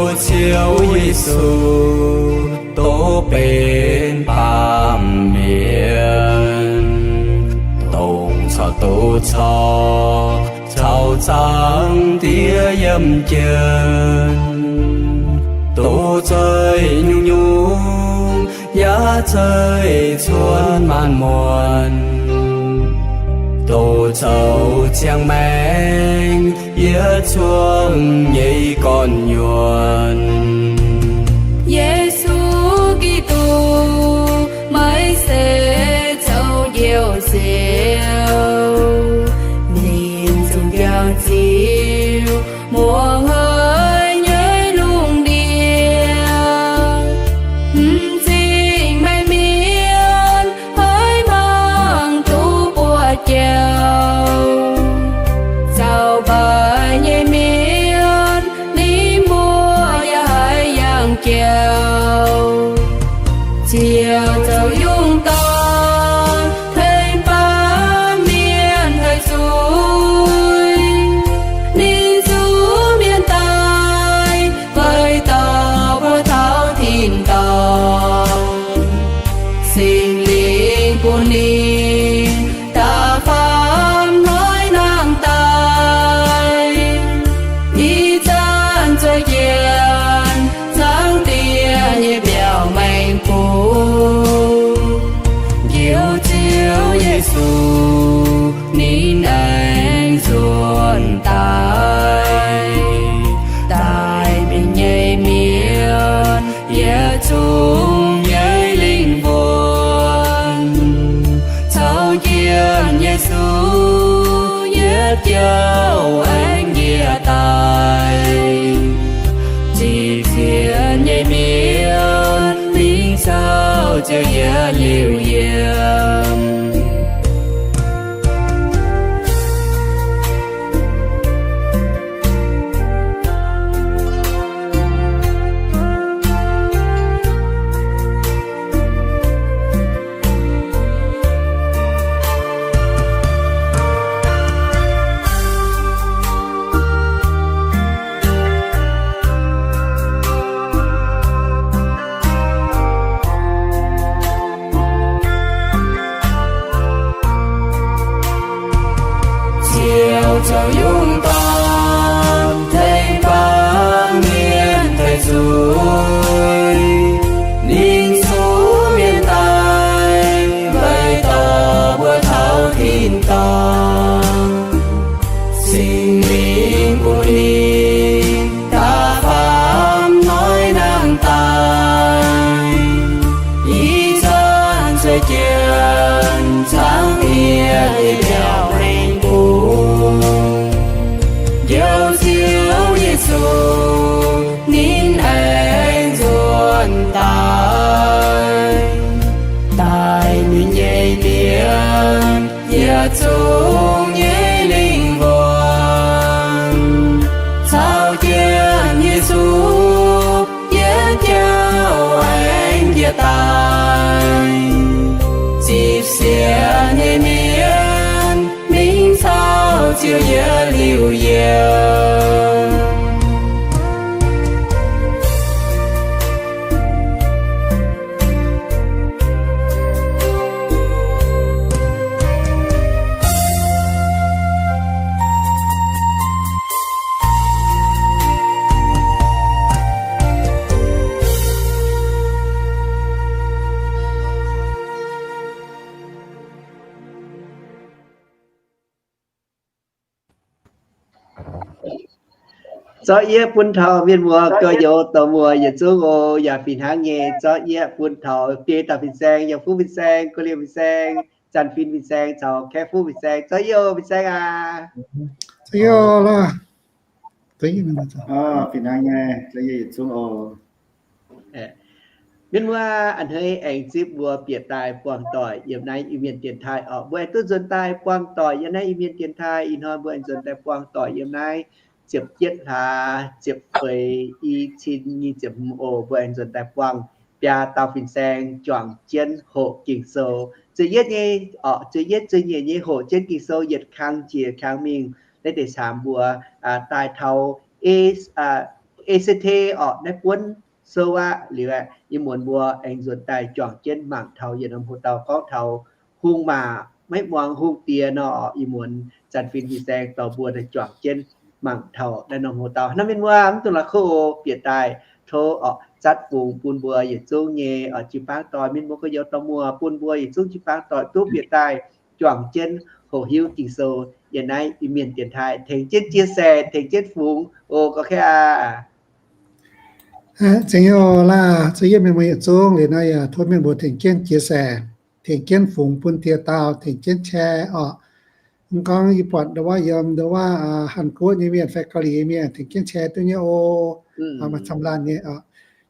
Ziouv Yesu, dongh benx baamh mienh, dongh caux doz caux, caux Zaangc Diex yiem jienv, doz zeih nyungc-nyungc, yaac zeih cuotv maanc muonc, doz zoux ziangh maengc yietc zungv nyei gorn-nyuonh. Yesu Giduc, meih se zoux Njoux Ziouv, ninh zungv jangx ziux muoz-hnoi nyei lungh ndiev. M'zing meih mienh haiz mangc duqv buoz-jauv, zaux mbaih nyei mienh ninh mbuo yaac haiz yangh jauv. Ziouv zoux yungh dorn tengx baamh mienh haih zuiz, ninh zuqc mienh daaih weic dorh mbuo taux tin-dorngh. Singx Lingh bun ninh da'faam hnoi nangh daaih, ih zanc zueiz jienv Zaangc Diex nyei mbiauz maengx bung. Njoux Ziouv Yesu ninh aengx nzuonx daaih, daaih mingh nyei mienh yietc zungv nyei lingh wuonh, caux jienv Yesu yietc jauv aengx njiec daaih. Zipv sienx nyei mienh mingh caux Ziouv yietc liuz yiem. Ziouv zoux yungh dorn tengx baamh mienh tengx zuiz, ninh zuqc mienh daaih weic dorh mbuo taux tin-dorngh. Singx Lingh bun ninh da'faam hnoi nangh daaih, ih zanc zueiz jienv Zaangc Diex nyei mbiauz maengx bung. Njoux Ziouv Yesu ninh aengx nzuonx daaih, daaih ninh nyei mienh yietc zungv nyei lingh wuonh, caux jienv Yesu yietc jauv aengx njiec daaih. Zipv sienx nyei mienh mingh caux Ziouv yietc liuz yiem. Zorqv yieqv bun taux mienh muoz gorx-youz dorh muoz yietc zungv oc. Yaac fih hnangv nyei, zorqv yieqv bun taux biei dauh fin-saeng, Yiem Fuv fin-saeng, Guoqv Liemh fin-saeng, Zanc Fin fin-saeng caux Kaeqv Fuv fin-saeng. Zorqv yieqv oc, fin-saeng aac. Fih hnangv nyei, zorqv yieqv yietc zungv oc. Mienh muoz, a'hneiv aengx zipv mbuo bieqc daaih buangh doic yiem naaiv Iu-Mienh dienx taaih oc. Mbuo aengx duqv nzuonx daaih buangh doic yiem naaiv Iu-Mienh dienx taaih. Ih hnoi mbuo aengx nzuonx daaih buangh doic yiem naaiv ziepc jietv hlaax ziepc feix i cin nyic ziepc hmz oc. Mbuo aengx nzuonx daaih buangh biaa dauh fin-saeng juangc jienv hoqc Ging-Sou. Zueiz yietv nyei, zueiz yietv zueiz nyeic nyei hoqc jienv Ging-Sou yietc kang jiex kang mingh. Naaiv deix camv mbuo daaih taux e E C T orqc, naaiv buonv sou aqv. Liuz aeqv, ih muonz mbuo aengx nzuonx daaih juangc jienv mangc taux yietc norm hoc dauh gorngv taux hungh maac maiv muangx hungh diex nor orqc. Ih muonz Janx-Fin Fin-Saeng dorh mbuo daaih juangc jienv mangc taux naaiv norm hoc dauh. Naaiv mienh muoz mv dungx la'kuqv oc, bieqc daaih tov orqc, zatv fungx bun mbuo yietc zungv nyei orqc, jiu-baang doic, mienh muoz gorx-youz dorh muoz bun mbuo yietc zungv jiu-baang doic duqv bieqc daaih juangc jienv hoqc hiuv Ging-Sou yiem naaiv Iu-Mienh dienx taaih, tengx jienv chia sẻ, tengx jienv fungx oc, gorx kei aqv. Zengc nyei oc. Laah, zuov yie mienh muoz yietc zungv liuz nor yaac tov mienh mbuo tengx jienv chia sẻ, tengx jienv fungx bun dieh dauh, tengx jienv share orqc. Mv gorngv yie buatc ndau wuov yiem ndau wuov Hàn Quốc nyei mienh fai Gauh Lih nyei mienh tengx jienv share duqv nyei oc. Maaih camv laanh nyei oc.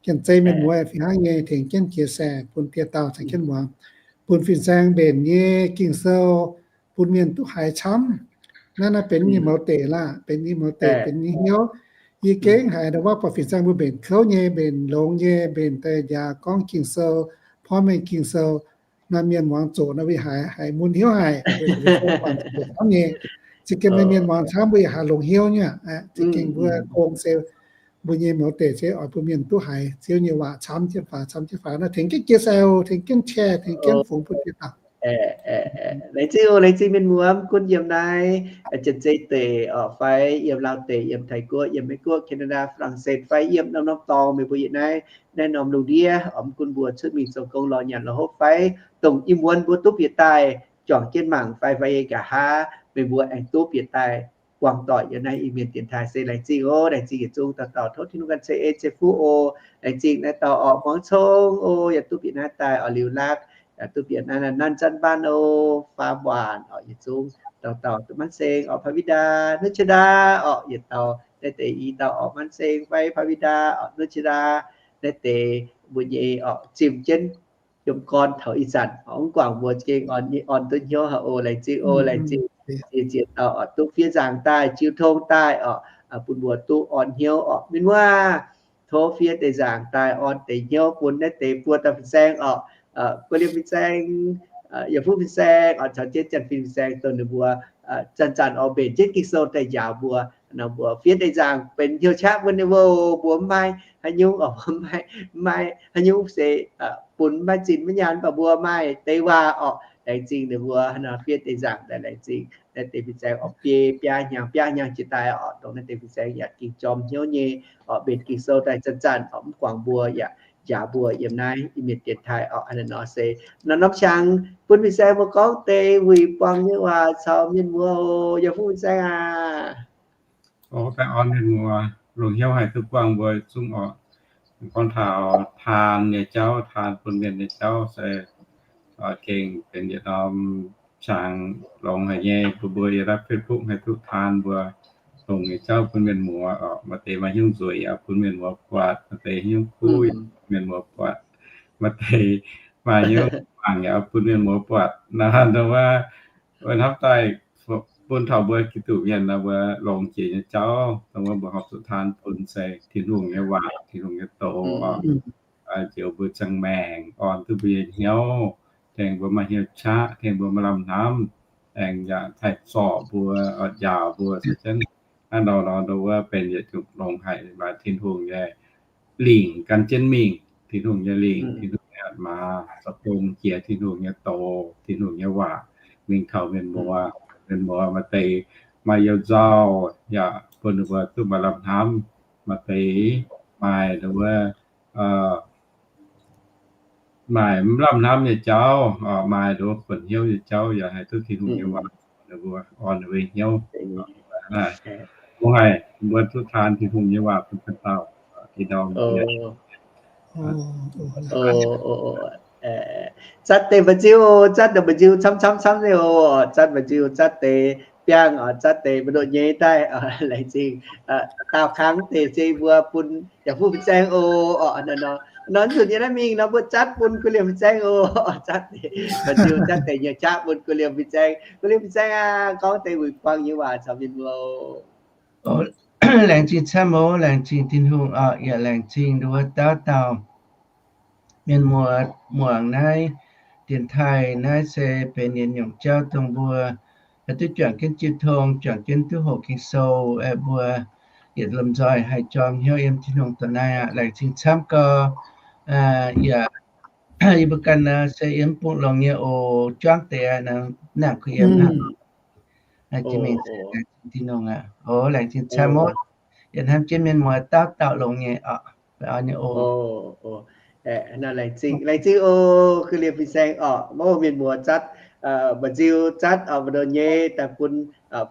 Janx-Zei mienh muoz fih hnangv nyei tengx jienv chia sẻ bun dieh dauh caux jienv muangx, bun fin-saeng mbenc nyei Ging-Sou bun mienh duqv haiz camv. Naaiv, naaiv benx nyei mouz deic laah, benx nyei mouz deic, benx nyei hnyouv. Yie gengh haiz ndau wuov buatc fin-saeng mbuo mbenc kouv nyei, mbenc longx nyei, mbenc daaih njaaux gorngv Ging-Sou, porv mengh Ging-Sou, naaiv mienh muangx zoqc naaiv mbuo haiz, haiz mun hnyouv haic, camv nyei. Za'gengh naaiv mienh muangx camv mbuo yaac haiz longx hnyouv nyei aqv. Za'gengh mbuo gong se mbuo nyei mouz deic se oix bun mienh duqv haiz Ziouv nyei waac camv jienv faaux, camv jienv faaux. Naaiv tengx jienv jiex saauc, tengx jienv qiex, tengx jienv fungx bun jienv faaux. Laengz zingh oc, laengz zingh mienh muoz mv gunv yiem naaiv Janx-Zei deic orqc fai yiem Laauv deic, yiem Taiv Guoqv, yiem Meiv Guoqv, Canada, France fai yiem norm-norm dorngx meih mbuo yietc naaiv, naaiv norm lungh ndiev orqc, mv gunv mbuo cuotv mingh zoux gong lorz nyanc lorz hopv fai dongh ih muonz mbuo duqv bieqc daaih juangc jienv mangc fai, fai yie nqa'haav meih mbuo aengx duqv bieqc daaih buangh doic yiem naaiv Iu-Mienh dienx taaih se laengz zingh oc. Laengz zingh yietc zungv dauh dauh, tov Tin-Hungh ganh ceix en ceix fuqv oc. Laengz zingh naaiv dauh orqc muangx cong oc, yaac duqv bieqc naaiv daaih orqc, liuz laatv yaac duqv bieqc naaiv nanv zanv mbaanv oc, faam waanc orqc, yietc zungv dauh dauh duqv manv seng orqc, Pavida, Nuchada orqc, yietc dauh naaiv deix i dauh orqc, manv seng fai Pavida orqc, Nuchada naaiv deix mbuo nyei orqc, zimh jienv yiem gorn taux ih zanc orqc, mv guangc mbuo gengh orn duqv hnyouv haic oc. Laengz zingh oc, laengz zingh. Ziex ziex dauh orqc, duqv fiev nzaangc daaih, jiu tong daaih orqc, bun mbuo duqv orn hnyouv orqc. Mienh muoz, tov fiev deix nzaangc daaih orn deix hnyouv bun naaiv deix buo dauh fin-saeng orqc, Guoqv Liemh fin-saeng, Yietc Fuqv fin-saeng orqc, caux jienv Janx-Fin fin-saeng, dongh ninh mbuo zanc-zanc orqc mbenc jienv Ging-Sou daaih njaaux mbuo. Nor mbuo fiev deix nzaangc benx hnyouv qaqv bun ninh mbuo, mbuo mv maaih haaix nyungc orqc, mbuo mv maaih haaix nyungc se bun maiv zinh maiv nyaanh, mv baac mbuo maaih deix waac orqc. Laengz zingh ninh mbuo nor fiev deix nzaangc daaih, laengz zingh naaiv deix fin-saeng orqc, biei biaa hnyangx biaa hnyangx jiex daaih orqc, dongh naaiv deix fin-saeng yaac ging jorm hnyouv nyei orqc, mbenc Ging-Sou daaih zanc-zanc orqc, mv guangc mbuo yaac njaaux mbuo yiem naaiv Iu-Mienh dienx taaih orqc. Hnangv naaiv nor, norm-norm qangx bun fin-saeng mbuo gorngv deix wuic buangh nyei waac caux mienh muoz oc. Yietc Fuqv fin-saeng aac. Oc, daaih orn mienh muoz, longc hnyouv haih duqv buangh mbuo zungv orqc. Gorngv taux taan nyei jauv, taan bun mienh nyei jauv se gengh benx yietc norm qangx longx haic nyei. Bun mbuo yiem naaiv Facebook haih duqv taan mbuo longc nyei jauv bun mienh muoz orqc. Maaih deix maaih hnyouv nzueic yaac bun mienh muoz buatc, maaih deix hnyouv kuv yaac bun mienh muoz buatc, maaih deix maaih hnyouv mangc yaac bun mienh muoz buatc. Naaiv ndongc wuov, wuov hnamv daaih bun taux mbuo Giduc mienh nor, mbuo longx jiex nyei jauv, dongh wuov mbuo horpc zuqc taan bun se Tin-Hungh nyei waac, Tin-Hungh nyei doz orqc, njoux mbuo ziangh maengc, orn duqv mbuo nyei hnyouv, tengx mbuo maaih hnyouv qaqv, tengx mbuo maaih lamh hnamv, aengx yaac taaih zorc mbuo, njaaux mbuo se jienv. Naaiv nor nor ndongc wuov benx yietc zungv longx haic, maaih Tin-Hungh nyei lingc gan jienv mingh, Tin-Hungh nyei lingc, Tin-Hungh nyei aa, za'gengh jiex Tin-Hungh nyei doz, Tin-Hungh nyei waac mingh taux mienh muoz. Mienh muoz maaih deix maaih you-nzauh yaac bun ninh mbuo duqv maaih lamh hnamv, maaih deix maaih ndongc wuov maaih mv lamh hnamv nyei jauv, maaih ndongc wuov kuonx hnyouv nyei jauv yaac haih duqv Tin-Hungh nyei waac ninh mbuo orn ninh mbuo hnyouv. Mbuo haih mbuo duqv taan Tin-Hungh nyei waac bun ganh dauh, Tin-Hungh zatv deix mba'nziu, zatv deix mba'nziu camv camv camv nyei oc. Zatv mba'nziu, zatv deix biangh oc, zatv deix mbu'ndongx nyei daaih. Laengz zingh daauh kangv deix se mbuo bun Yietc Fuqv fin-saeng oc. Nor nzunc yie naaiv mingh nor mbuo zatv bun Guoqv Liemh fin-saeng oc. Zatv deix mba'nziu, zatv deix nyei qaqv bun Guoqv Liemh fin-saeng. Guoqv Liemh fin-saeng aac, gorngv deix wuic buangh nyei waac caux mienh muoz. Laengz zingh camv oc. Laengz zingh Tin-Hungh oc. Yaac laengz zingh nduov dauh dauh mienh muoz muangx naaiv dienx taaih. Naaiv se benx yietc nyungc jauv dongh mbuo haih duqv juangc jienv jiu tong, juangc jienv duqv hoqc Ging-Sou, aengx mbuo yietc lomh nzoih haih jorm hnyouv yiem Tin-Hungh dongh naaiv aqv. Laengz zingh camv gau. Yaac yie mbuo ganh se yiem bung longx nyei oc, juangv deix nangc kuh yiem hnangv. Jiex mingh, laengz zingh Tin-Hungh aqv. O, laengz zingh camv oc. Yietc hnamv jienv mienh muoz dauh dauh longx nyei oc. Laengz zingh, laengz zingh oc, ga'liemh fin-saeng oc, maiv mienh muoz zatv, mba'nziu zatv oc, mba'ndoqc nyei daaih bun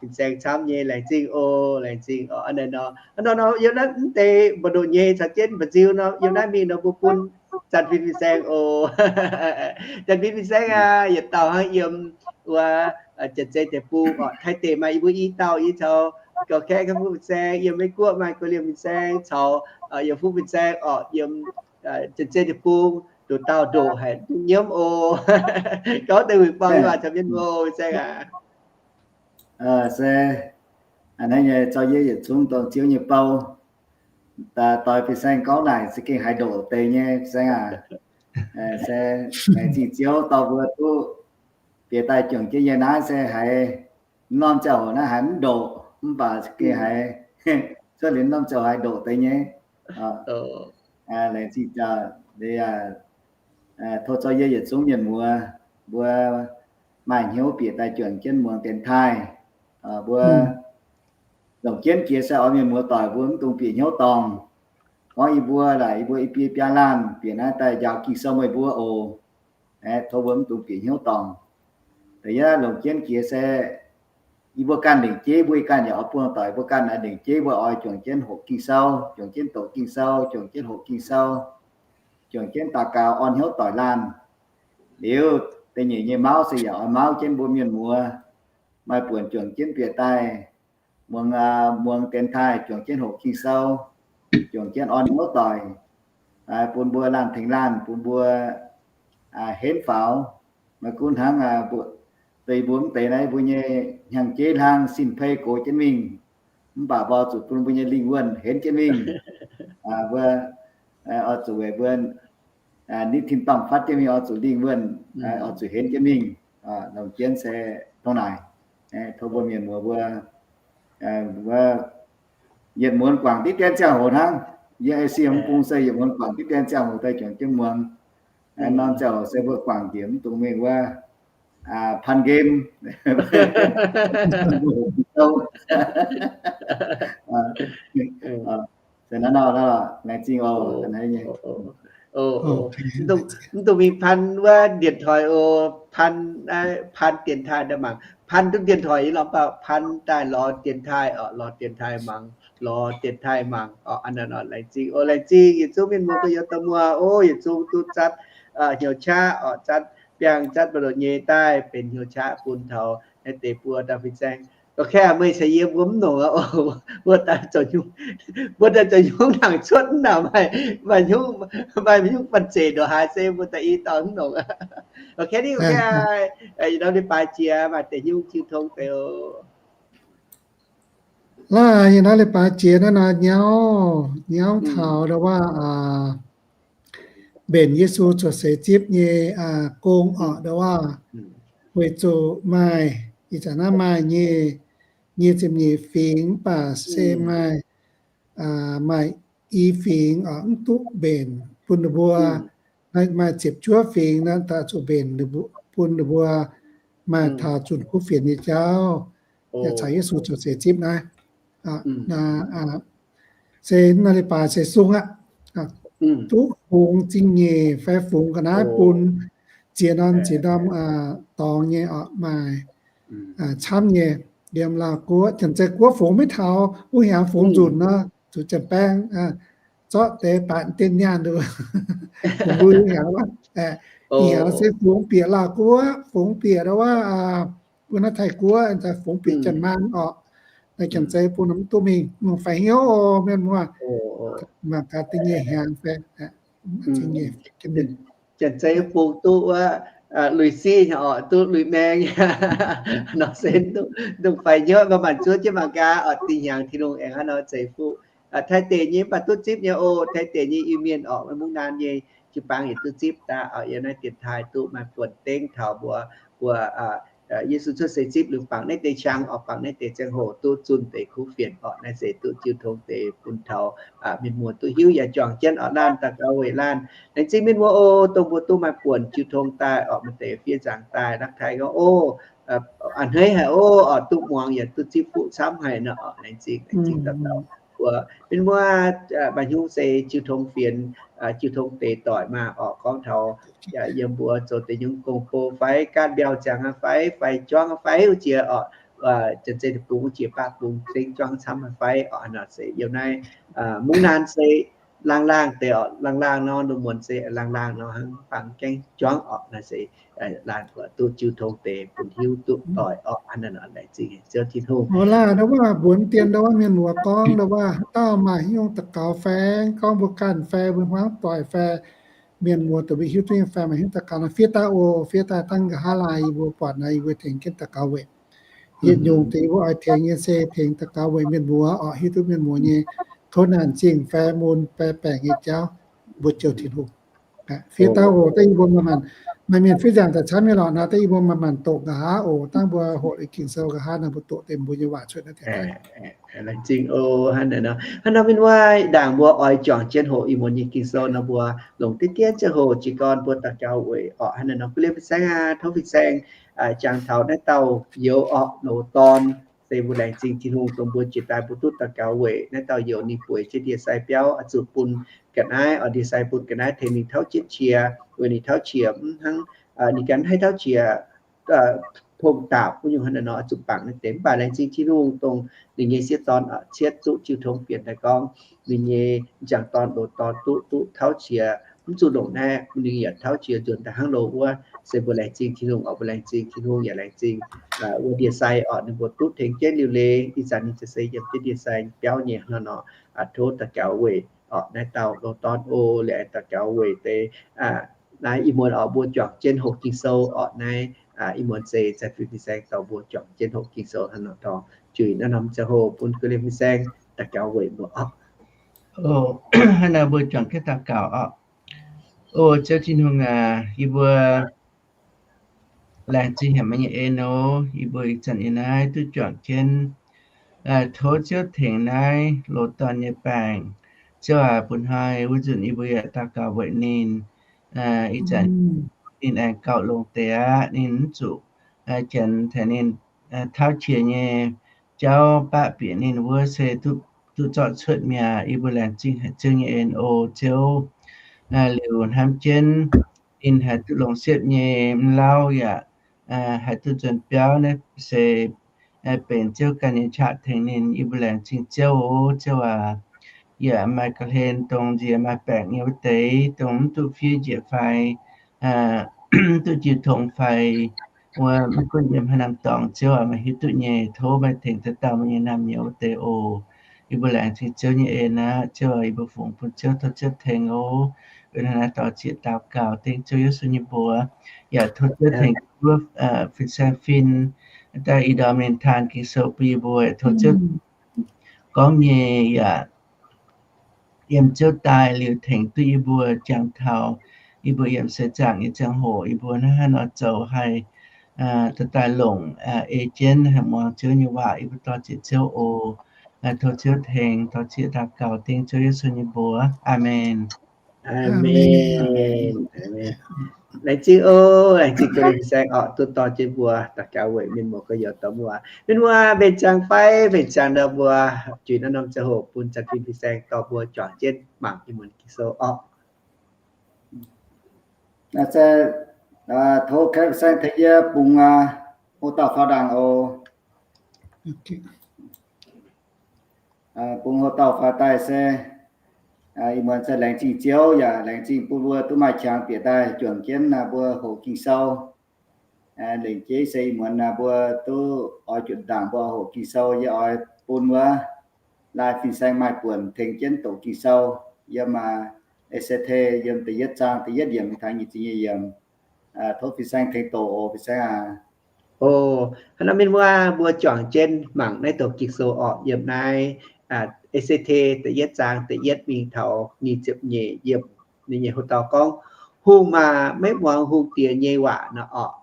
fin-saeng camv nyei, laengz zingh oc, laengz zingh oc. Aa, nor, nor, yiem naaiv mv deix mba'ndoqc nyei caux jienv mba'nziu nor, yiem naaiv mingh nor mbuo bun Janx-Fin fin-saeng oc. Janx-Fin fin-saeng aac, yietc dauh hnangv yiem wuov Janx-Zei deic-bung oc. Taiv deic maaih yie mbuo i dauh, yie caux Gauh Kaeqv Fuqv fin-saeng, yiem Meiv Guoqv maaih Gauh Liemh fin-saeng caux Yiem Fuqv fin-saeng oc, yiem Janx-Zei deic-bung nduqc dauh ndoqc haic, duqv nyiemv oc. Gorngv deix wuic borng waac caux mienh muoz fin-saeng aac. Se a'hneiv nyei, zorqv yie yietc zungv dongh Ziouv nyei bou. Daaih doix fin-saeng gorngv naaic se gengh haiz ndoqc deix nyei fin-saeng aac. Se laengz zingh Ziouv dorh mbuo duqv bieqc daaih juangc jienv nyei naaiv se haiz norm ziangh hoc naaiv haiz mv ndoqc, mv baac gengh haiz cuotv liuz norm ziangh hoc haiz ndoqc deix nyei. Laengz zingh tov zorqv yie yietc zungv mienh muoz mbuo maaih hnyouv bieqc daaih juangc jienv muangx dienx taaih. Mbuo longc jienv jiex se oix mienh muoz doic mbuo mv dungx bieqc hnyouv dorngc. Gorngv yie mbuo laaix yie mbuo i biei biaa laanh bieqc naaiv daaih njaaux Ging-Sou meih mbuo oc. Tov mbuo mv dungx bieqc hnyouv dorngc. Da'yietv longc jienv jiex se yie mbuo ganh lengc jeiv, mbuo ganh yaac oix buangh doic, mbuo ganh naaiv lengc jeiv mbuo oix juangc jienv hoqc Ging-Sou, juangc jienv doqc Ging-Sou, juangc jienv hoqc Ging-Sou, juangc jienv daux gaux orn hnyouv doic laanh. Liuz da'nyeic nyei mauv se yaac oix mauv jienv mbuo mienh muoz maaih buonc juangc jienv bieqc daaih muangx, muangx dienx taaih, juangc jienv hoqc Ging-Sou, juangc jienv orn hnyouv doic, bun mbuo laanh tengx laanh, bun mbuo henv faaux. Maiv gunv hnangv deix mbuo mv deix naaiv, mbuo nyei hnyangx-jeiv hlang sin-pei gox jienv mingh, mv baac mbuo zuqc bun mbuo nyei lingh wuonh henv jienv mingh. Mbuo oix zuqc weic mbuo nitv tin-dorngh fatv jienv mingh, oix zuqc lingh wuonh, oix zuqc henv jienv mingh. Longc jienv se dongh naaic. Tov mbuo mienh muoz mbuo, mbuo yietc muonz guangc diqv dien ziangh hoc hnangv. Yie ei siemx bung se yietc muonz guangc diqv dien ziangh hoc daaih juangc jienv muangx. Norm ziangh hoc se mbuo guangc njiec mv dungx mingh wuov พันเกม Se naaiv nor, laengz zingh oc. Mv dungx mingh พัน wuov điện thoại oc, พัน điện thoại daaih mangc, พัน duqv điện thoại i lorz baac พัน daaih lorz 电话 oc, lorz 电话 mangc, lorz 电话 mangc oc. Aa, laengz zingh oc, laengz zingh yietc zungv mienh muoz gu'nyuoz dauh muoz oc, yietc zungv duqv zatv hnyouv qaqv oc, zatv biangh zatv mbu'ndongx nyei daaih benx hnyouv qaqv bun taux naaiv deix buo dauh fin-saeng. Ga'kei meih caux yie mbuo mv nongc aqv oc. Mbuo daaih zoux nyungc, mbuo daaih zoux nyungc nangc cuotv mv nangc maaih, maaih nyungc, maaih nyungc banh zeic ndongc haaix se mbuo daaih i dauh mv nongc. Ga'kei ninh ga'kei, ih norm leiz-baaix jiex maaih deix nyungc jiu tong deix oc. Laaih ih norm leiz-baaix jiex naaiv nor nyauv, nyauv taux ndau wuov mbenc Yesu cuotv seix zipv nyei gong oc, ndau wuov weic zuqc maaih, ih zanc naaiv maaih nyei, nyei ziepc nyeic fingx, mv baac se maaih, maaih i fingx oc mv duqv mbenc bun ninh mbuo, maaih ziepc juov fingx naaiv daaih zuqc mbenc bun ninh mbuo maaih taux zunh kuv fienx nyei jauv, yaac caux Yesu cuotv seix zipv naaiv. Se naaiv leiz-baaix se sung aqv. Duqv fungx zingh nyeic fai fungx ga'naaiv bun ziex norm, ziex norm dorngx nyei oc, maaih camv nyei. Yiem Laauv guoqv, Janx-Zei guoqv fungx maiv taux, wuov hnyangx fungx nzunc nor, zuqc janx-baeng zorqv deix baatc dienh nyaanh nduqc, fungx mbuo hnyangx, ih hnyangx se fungx bieqc Laauv guoqv, fungx bieqc ndau wuov, mbuo naaiv Taiv guoqv, fungx bieqc Janx-Maanc oc. Naaiv Janx-Zei bun mv duqv mingh, mv faix hnyouv oc mienh muoz. Mangc gaax da'nyeic hnyangx fai, Janx-Zei fungx duqv wuov lui-siqv oc, duqv lui-maeng. Nor se mv dungx faix hnyouv, mv baac zuov jienv mangc gaax oc, da'nyeic hnyangx Tin-Hungh aengx hnangv nor ceix fuqv. Taiv deic nyei mv baac duqv zipv nyei oc, Taiv deic nyei Iu-Mienh oc, Mungv Naan nyei jiu-baang yietc duqv zipv daaih oc. Yiem naaiv dienx taaih duqv maaih buonc dengv taux mbuo, mbuo Yesu cuotv seix zipv liuz bangc naaiv deix qang orqc, bangc naaiv deix ziangh hoc duqv zunh deix kuv fienx orqc. Naaiv se duqv jiu tong deix bun taux mienh muoz duqv hiuv yaac juangc jienv orqc, laanh daux gaux weic laanh. Laengz zingh mienh muoz oc, dongh mbuo duqv maaih buonc jiu tong daaih orqc, maaih deix fiev nzaangc daaih, naaiv taaih gorngv oc, a'hneiv haic oc, orqc duqv muangx yaac duqv zipv fuqv camv haic nor orqc. Laengz zingh, laengz zingh dauh dauh mbuo mienh muoz. Maaih hnyouv se jiu tong fienx, jiu tong deix doic maah orqc, gorngv taux yiem mbuo zoux deix nyungc gong-bou fai gaatv mbiauh ziangx fai, fai juangv fai wuov jiex orqc, janx-zei deic-bung wuov jiex baav bung zengv juangv camv fai orqc. Hnangv nor se yiem naaiv mungv naanc se laangh laangh deix orqc, laangh laangh nor, lungh muonz se laangh laangh nor, hnangv fangx gaengh juangv orqc. Naaiv se laanh mbuo duqv jiu tong deix bun hiuv duqv doic orqc. Hnangv naaic nor laengz zingh Ziouv Tin-Hungh. Mbuo laanh ndau wuov mbuonx dien ndau wuov mienh muoz gorngv ndau wuov, dauh maaih haaix nyungc daux gaux fai gorngv mbuo ganh fai mbuo hmuangv doic fai mienh muoz duqv mbuo hiuv duqv nyei fai maaih haaix nyungc daux gaux nor fiev daaih oc. Fiev daaih dangh nqa'haav laaih yie mbuo buatc naaiv yie mbuo tengx jienv daux gaux weic yietc nyungc deix yie mbuo oix tengx nyei se tengx daux gaux weic mienh muoz orqc, hiuv duqv mienh muoz nyei tov naanc zingh fai mun fai baengc nyei jauv. Mbuo Ziouv Tin-Hungh fiev daaih oc. Daaih yie mbuo maaih maanc, maaih mienh fiev nzaangc daaih camv nyei lorqc nor, daaih yie mbuo maaih maanc doqc nqa'haav oc. Dangh mbuo hoqc liuz Ging-Sou nqa'haav nor mbuo doqc deix mbuo nyei waac cuotv naaiv deix daaih. Laengz zingh oc. Hnangv naaic nor, hnangv nor mienh muoz, ndaangc mbuo oix juangc jienv hoqc ih muonz nyei Ging-Sou nor, mbuo longc diqv dien ziangh hoc jiez gorn mbuo daux gaux weic orqc. Hnangv naaic nor, guv liemh fin-saeng aac, tov fin-saeng jangx taux naaiv dauh youz orqc, loz-dorn. Se mbuo laengz zingh Tin-Hungh dongh mbuo jiex daaih mbuo duqv daux gaux weic naaiv dauh youz ninh bueix jienv ndie-sai biauv oix zuqc bun ga'naaiv, oix ndie-sai bun ga'naaiv tengx ninh tauv jienv qiex, weic ninh tauv qiex mv hnangv, ninh ganh haih tauv qiex tong daapc wuov nyungc. Hnangv naaic nor oix zuqc bangc naaiv deix. Mv baac laengz zingh Tin-Hungh dongh ninh nyei sieqv dorn cietv duqv jiu tong fienx daaih gorngv ninh nyei m'jangc dorn loz-dorn duqv, duqv tauv qiex, mv zuqc longc naaiv, ninh yaac tauv qiex nzuonx daaih hnangv loz wuov. Se mbuo laengz zingh Tin-Hungh oc. Mbuo laengz zingh Tin-Hungh yaac laengz zingh wuov ndie-sai orqc, ninh mbuo duqv tengx jienv liuc leiz. Ih zanc ninh se yiem jienv ndie-sai biauv nyei hnangv nor. Tov daux gaux weic orqc naaiv dauh loz-dorn oc. Liuz aengx daux gaux weic deix naaiv ih muonz orqc mbuo juangc jienv hoqc Ging-Sou orqc. Naaiv ih muonz se Za'fin fin-saeng dorh mbuo juangc jienv hoqc Ging-Sou hnangv nor dorh. Juix naaiv norm ziangh hoc bun guv liemh fin-saeng daux gaux weic mbuo orqc. Hnangv naaiv mbuo juangc jienv daux gaux orqc. O Ziouv Tin-Hungh aac, yie mbuo laengz zingh haic meih nyei en oc. Yie mbuo ih zanc yiem naaiv duqv juangc jienv, tov Ziouv tengx naaiv loz-dorn nyei baengc. Ziouv aac, bun hnoi wuov nzunc yie mbuo yaac daux gaux weic ninh. Ih zanc ninh aengx gauh longx deix aqv. Ninh mv zuqc janx tengx ninh tauv qiex nyei jauv baqv bieqc ninh wuov se duqv zorqv cuotv mi'aqv. Yie mbuo laengz zingh haic Ziouv nyei en oc. Ziouv, liuz hnamv jienv ninh haih duqv longc siepv nyei mv lauh yaac haih duqv nzuonx biauv naaiv se benx Ziouv ganh nyei qaqv tengx ninh. Yie mbuo laengz zingh Ziouv oc. Ziouv aac, yaac maaih ga'hlen dongh nziex maaih baengc nyei wuov deix, dongh mv duqv fiev njiec fai mv duqv jiu tong fai wuov, mv gunv yiem haaix norm dorngx, Ziouv aac, meih hiuv duqv nyei. Tov meih tengx daaih dauh meih nyei naamh nyouz wuov deix oc. Yie mbuo laengz zingh Ziouv nyei en aqv. Ziouv aac, yie mbuo fungx bun Ziouv, tov Ziouv tengx oc. Weic naaiv naaiv dorh zieqc daux gaux dengv Ziouv Yesu nyei mbuox, yaac tov Ziouv tengx duov fin-saeng fin, daaih ih ndorm ninh taan Ging-Sou bun yie mbuo, tov Ziouv gorngv nyei yaac yiem Ziouv daaih liuz tengx duqv yie mbuo jangx taux yie mbuo yiem seix zaangc nyei ziangh hoc yie mbuo hnangv haaix nor zoux haih daaih longc ei jienv haih muangx Ziouv nyei waac. Yie mbuo dorh zieqc Ziouv oc. Tov Ziouv tengx, dorh zieqc daux gaux dengv Ziouv Yesu nyei mbuox. Aamen. Aamen. Laengz zingh oc. Laengz zingh ga'hlen fin-saeng orqc, duqv dorh jienv mbuo daux gaux weic mienh muoz gorx-youz dorh mbuo. Mienh muoz mbenc ziangx fai mbenc ziangx ndau mbuo juix naaiv norm ziangh hoc bun Za'fin fin-saeng dorh mbuo juangc jienv mangc ih muonz Ging-Sou orqc. Tov fin-saeng tengx yie bungx hoc dauh faaux ndaangc oc. Bungx hoc dauh faaux daaih se ih muonz se laengz zingh Ziouv yaac laengz zingh bun mbuo duqv maaih qangx bieqc daaih juangc jienv mbuo hoqc Ging-Sou. Lengc jeiv se ih muonz mbuo duqv oix juqc ndaangc mbuo hoqc Ging-Sou, yie oix bun wuov laai fin-saeng maaih buonc tengx jienv doqc Ging-Sou yiem Ecete yiem da'yietv zaang da'yietv yiemc taux nyic ziepc nyeic yiemc. Tov fin-saeng tengx doqc oc, fin-saeng aac. O, hnangv naaiv mienh muoz, mbuo juangc jienv mangc naaiv doqc Ging-Sou orqc, yiem naaiv Ecete da'yietv zaang da'yietv mingh taux nyic ziepc nyeic yiemc. Ninh nyei hoc dauh gorngv, Hungh maac maiv muangx hungh diex nyei waac nor orqc.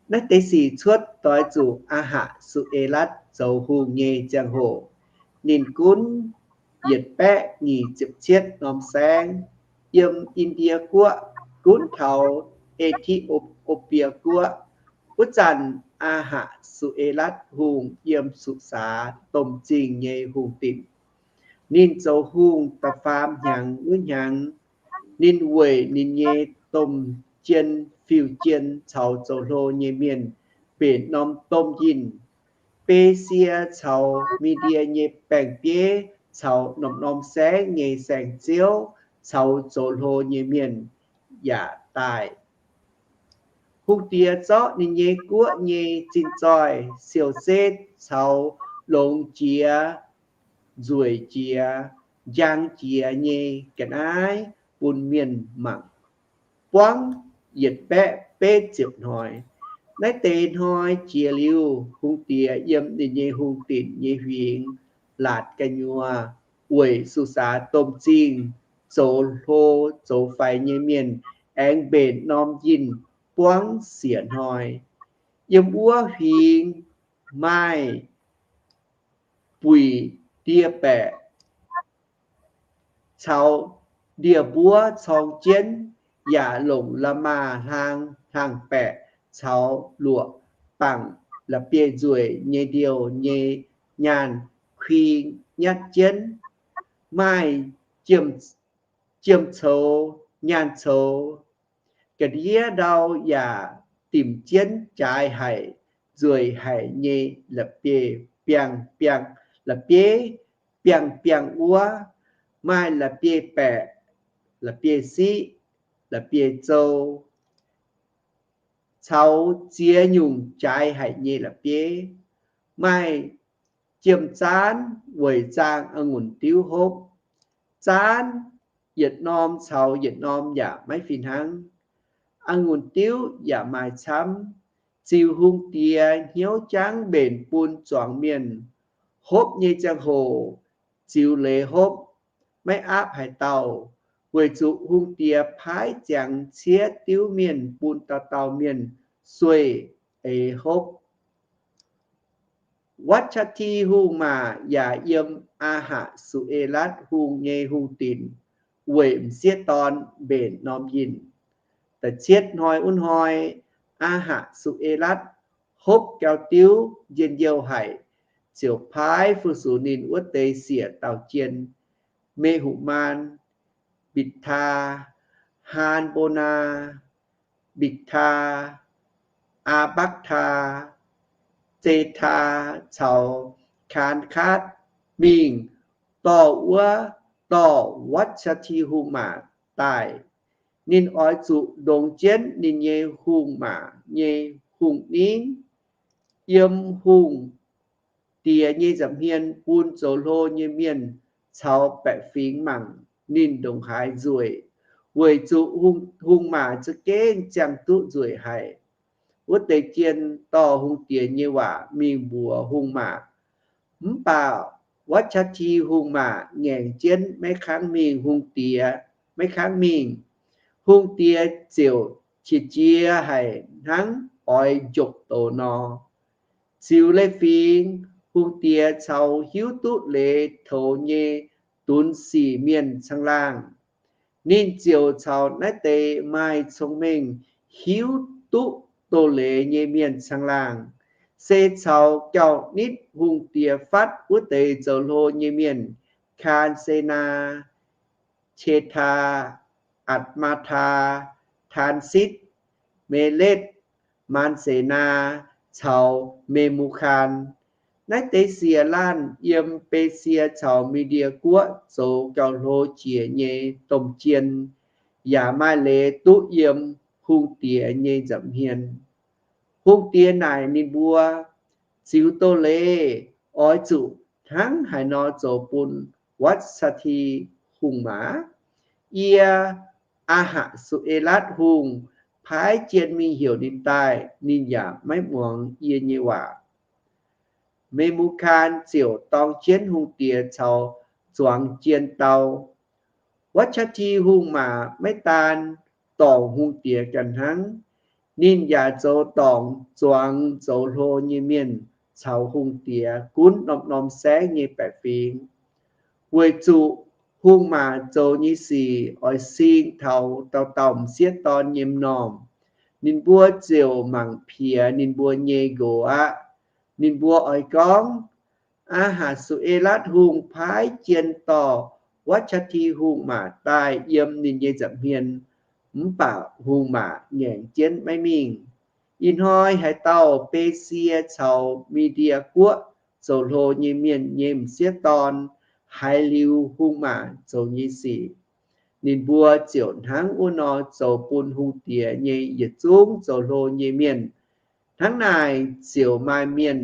Naaiv deix sic cuotv doix zuqc Aa^hatc^su^e^latv zoux hungh nyei ziangh hoc. Ninh gunv yietc baeqv nyic ziepc cietv norm saengv, yiem I^ndie Guoqv gunv taux E^ti^o^bie Guoqv. Wuov zanc Aa^hatc^su^e^latv Hungh yiem Suqc^saa domh zingh nyei hungh dinc. Ninh zoux hungh da'faam hnyangx wuov hnyangx, ninh weic ninh nyei domh jien fiuv-jien caux zoux hlo nyei mienh mbenc norm domh yinh. Besie caux Mi^ndie nyei baeng-bieiv caux norm-norm saengv nyei saeng-ziouv caux zoux hlo nyei mienh yaac daaih. Hungh diex zorqv ninh nyei guoqv nyei zinh zoih, siou-setv caux longx jiex, nzueic jiex, njang jiex nyei ga'naaiv bun mienh mangc, buangv yietc baeqv betv ziepc hnoi. Naaiv deix hnoi jiex liuz, hungh diex yiem ninh nyei hungh dinc nyei huingx laatc gu'nyuoz weic Suqc^saa domh zingh zoux hlo zoux faix nyei mienh aengx mbenc norm yinh buangv siec hnoi. Yiem wuov huingx maaih buic ndie-baeqc caux ndie-mbuov corng jienv, yaac longc la'maah hlang hlang-baeqc caux luoqc bangc la'bieiv-nzueic nyei ndiouh nyei nyaanh kuing nyatv jienv. Maaih jiem-coux, nyaanh coux, ga'ndiev ndau yaac dimc jienv jaaix haic, nzueic haic nyei la'bieiv-biangh, biangh, la'bieiv-biangh, biangh wuov. Maaih la'bieiv-baeqc, la'bieiv-siqv, la'bieiv-zou, caux ziex nyungc jaaix haic nyei la'bieiv. Maaih jiem-zaanv weic zaangh a'ngunc diuv hopv. Zaanv yietc norm caux yietc norm yaac maiv fih hnangv. A'ngunc diuv yaac maaih camv. Ziux hungh diex hnyouv jangv mbenc bun zuangx mienh. Hopv nyei ziangh hoc ziux leiz hopv, maiv aapv haaix dauh, weic zuqc hungh diex paaiv ziangx ciev diuv mienh bun dauh dauh mienh sueih eix hopv. Watv^saa^ti Hungh Maac yaac yiem Aa^hatc^su^e^latv Hungh nyei hungh dinc weic m'sieqv dorn mbenc norm yinh. Da'cietv hnoi wuov hnoi, Aa^hatc^su^e^latv hopv gauh diuv njien-youh haic, ziouc paaiv fu-sux ninh wuov deix siec dauh jien, Me^hu^maan, Mbitc^taa, Haan^mbo^naa, Mbitc^taa, Aa^mbakv^taa, Zetaa caux Kaan^katv mingh dorh wuov, dorh Watv^saa^ti Hungh Maac daaih. Ninh oix zuqc ndongx jienv ninh nyei hungh maac nyei hungh ningv, yiem hungh diex nyei nza'hmien bun zoux hlo nyei mienh caux baeqc fingx mangc ninh ndongc haaix nzueic, weic zuqc hungh maac za'gengh ziangh duqv nzueic haic. Wuov deix jien dorh hungh diex nyei waac mingh mbuox hungh maac. Mv baac Watv^saa^ti Hungh Maac ngaengc jienv maiv kangv mingh hungh diex, maiv kangv mingh. Hungh diex ziouc qiex jiez haic hnangv oix njopc douz nor. Ziux leiz-fingx, hungh diex caux hiuv duqv leiz toux nyei dunx sic mienh caangh laangh. Ninh ziouc caux naaiv deix maaih cong-mengh hiuv duqv doz leiz nyei mienh caangh laangh, se caux gauh nitv hungh diex fatv wuov deix zoux hlo nyei mienh, Kaan^se^naa, Qetaa, Atc^maa^taa, Taansitv, Meletv, Maan^se^naa caux Me^mu^kaan. Naaiv deix siec laanh yiem Besie caux Mi^ndie Guoqv zoux gauh hlo jiex nyei domh jien, yaac maaih leiz duqv yiem hungh diex nyei nza'hmien. Hungh diex naaic ninh mbuo, Ziux doz-leiz oix zuqc hnangv haaix nor zoux bun Watv^saa^ti Hungh Maac? Yie, Aa^hatc^su^e^latv Hungh, paaiv jien mingh heuc ninh daaih, ninh yaac maiv muangx yie nyei waac. Me^mu^kaan ziouc dorng jienv hungh diex caux zuangx jien dau. Watv^saa^ti Hungh Maac maiv daan dorngc hungh diex ganh hnangv, Ninh yaac zoux dorngc zuangx zoux hlo nyei mienh caux hungh diex gunv norm-norm saengv nyei baeqc fingx, weic zuqc hungh maac zoux nyei sic oix sing taux dauh dauh m'sieqv dorn nyei m'normh. Ninh mbuo ziouc mangc piex ninh mbuo nyei nqox aqv. Ninh mbuo oix gorngv, Aa^hax^su^e^latv Hungh paaiv jien dorh Watc^shaa^ti Hungh maac daaih yiem ninh nyei nza'hmien, mv baac hungh maac ngaengc jienv maiv mingh. Ih hnoi haaix dauh Besie caux Mi^ndie Guoqv zoux hlo nyei mienh nyei m'sieqv dorn haiz liuz hungh maac zoux nyei sic, ninh mbuo ziouc hnangv wuov nor zoux bun hungh diex nyei yietc zungv zoux hlo nyei mienh. Hnangv naaic ziouc maaih mienh,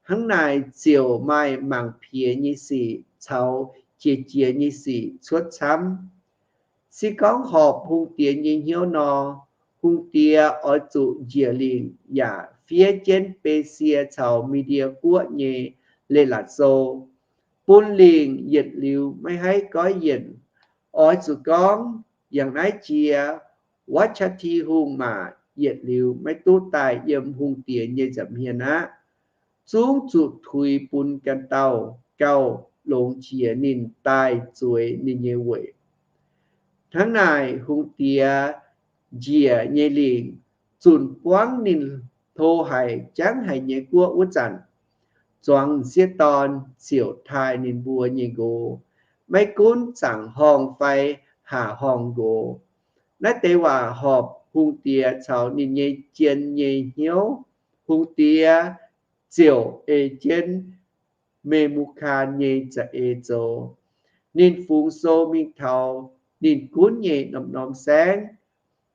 hnangv naaic ziouc maaih mangc piex nyei sic caux qiex jiez nyei sic cuotv camv. Se gorngv horpc hungh diex nyei hnyouv nor, hungh diex oix zuqc njiec lingc yaac fiev jienv Besie caux Mi^ndie Guoqv nyei leiz-latc sou, bun lingc yietc liuz maiv haih goiv yienc. Oix zuqc gorngv, Yangh naaiv jiex, Watc^shaa^ti Hungh maac yietc liuz maiv duqv daaih yiem hungh diex nyei nza'hmien aqv. Zungv zuqc tuix bun ganh dauh gauh longx jiex ninh daaih zueiz ninh nyei weic. Hnangv naaic hungh diex njiec nyei lingc zunc buangv ninh hlo haic jangv haic nyei guoqv wuov zanc, zuangx m'sieqv dorn ziouc taaih ninh mbuo nyei nqox, maiv gunv zaangc horngh fai haac horngh nqox. Naaiv deix waac horpc hungh diex caux ninh nyei jien nyei hnyouv. Hungh diex ziouc ei jienv Me^mu^kan nyei za'eix zoux. Ninh fungx sou mingh taux ninh gunv nyei norm-norm saengv.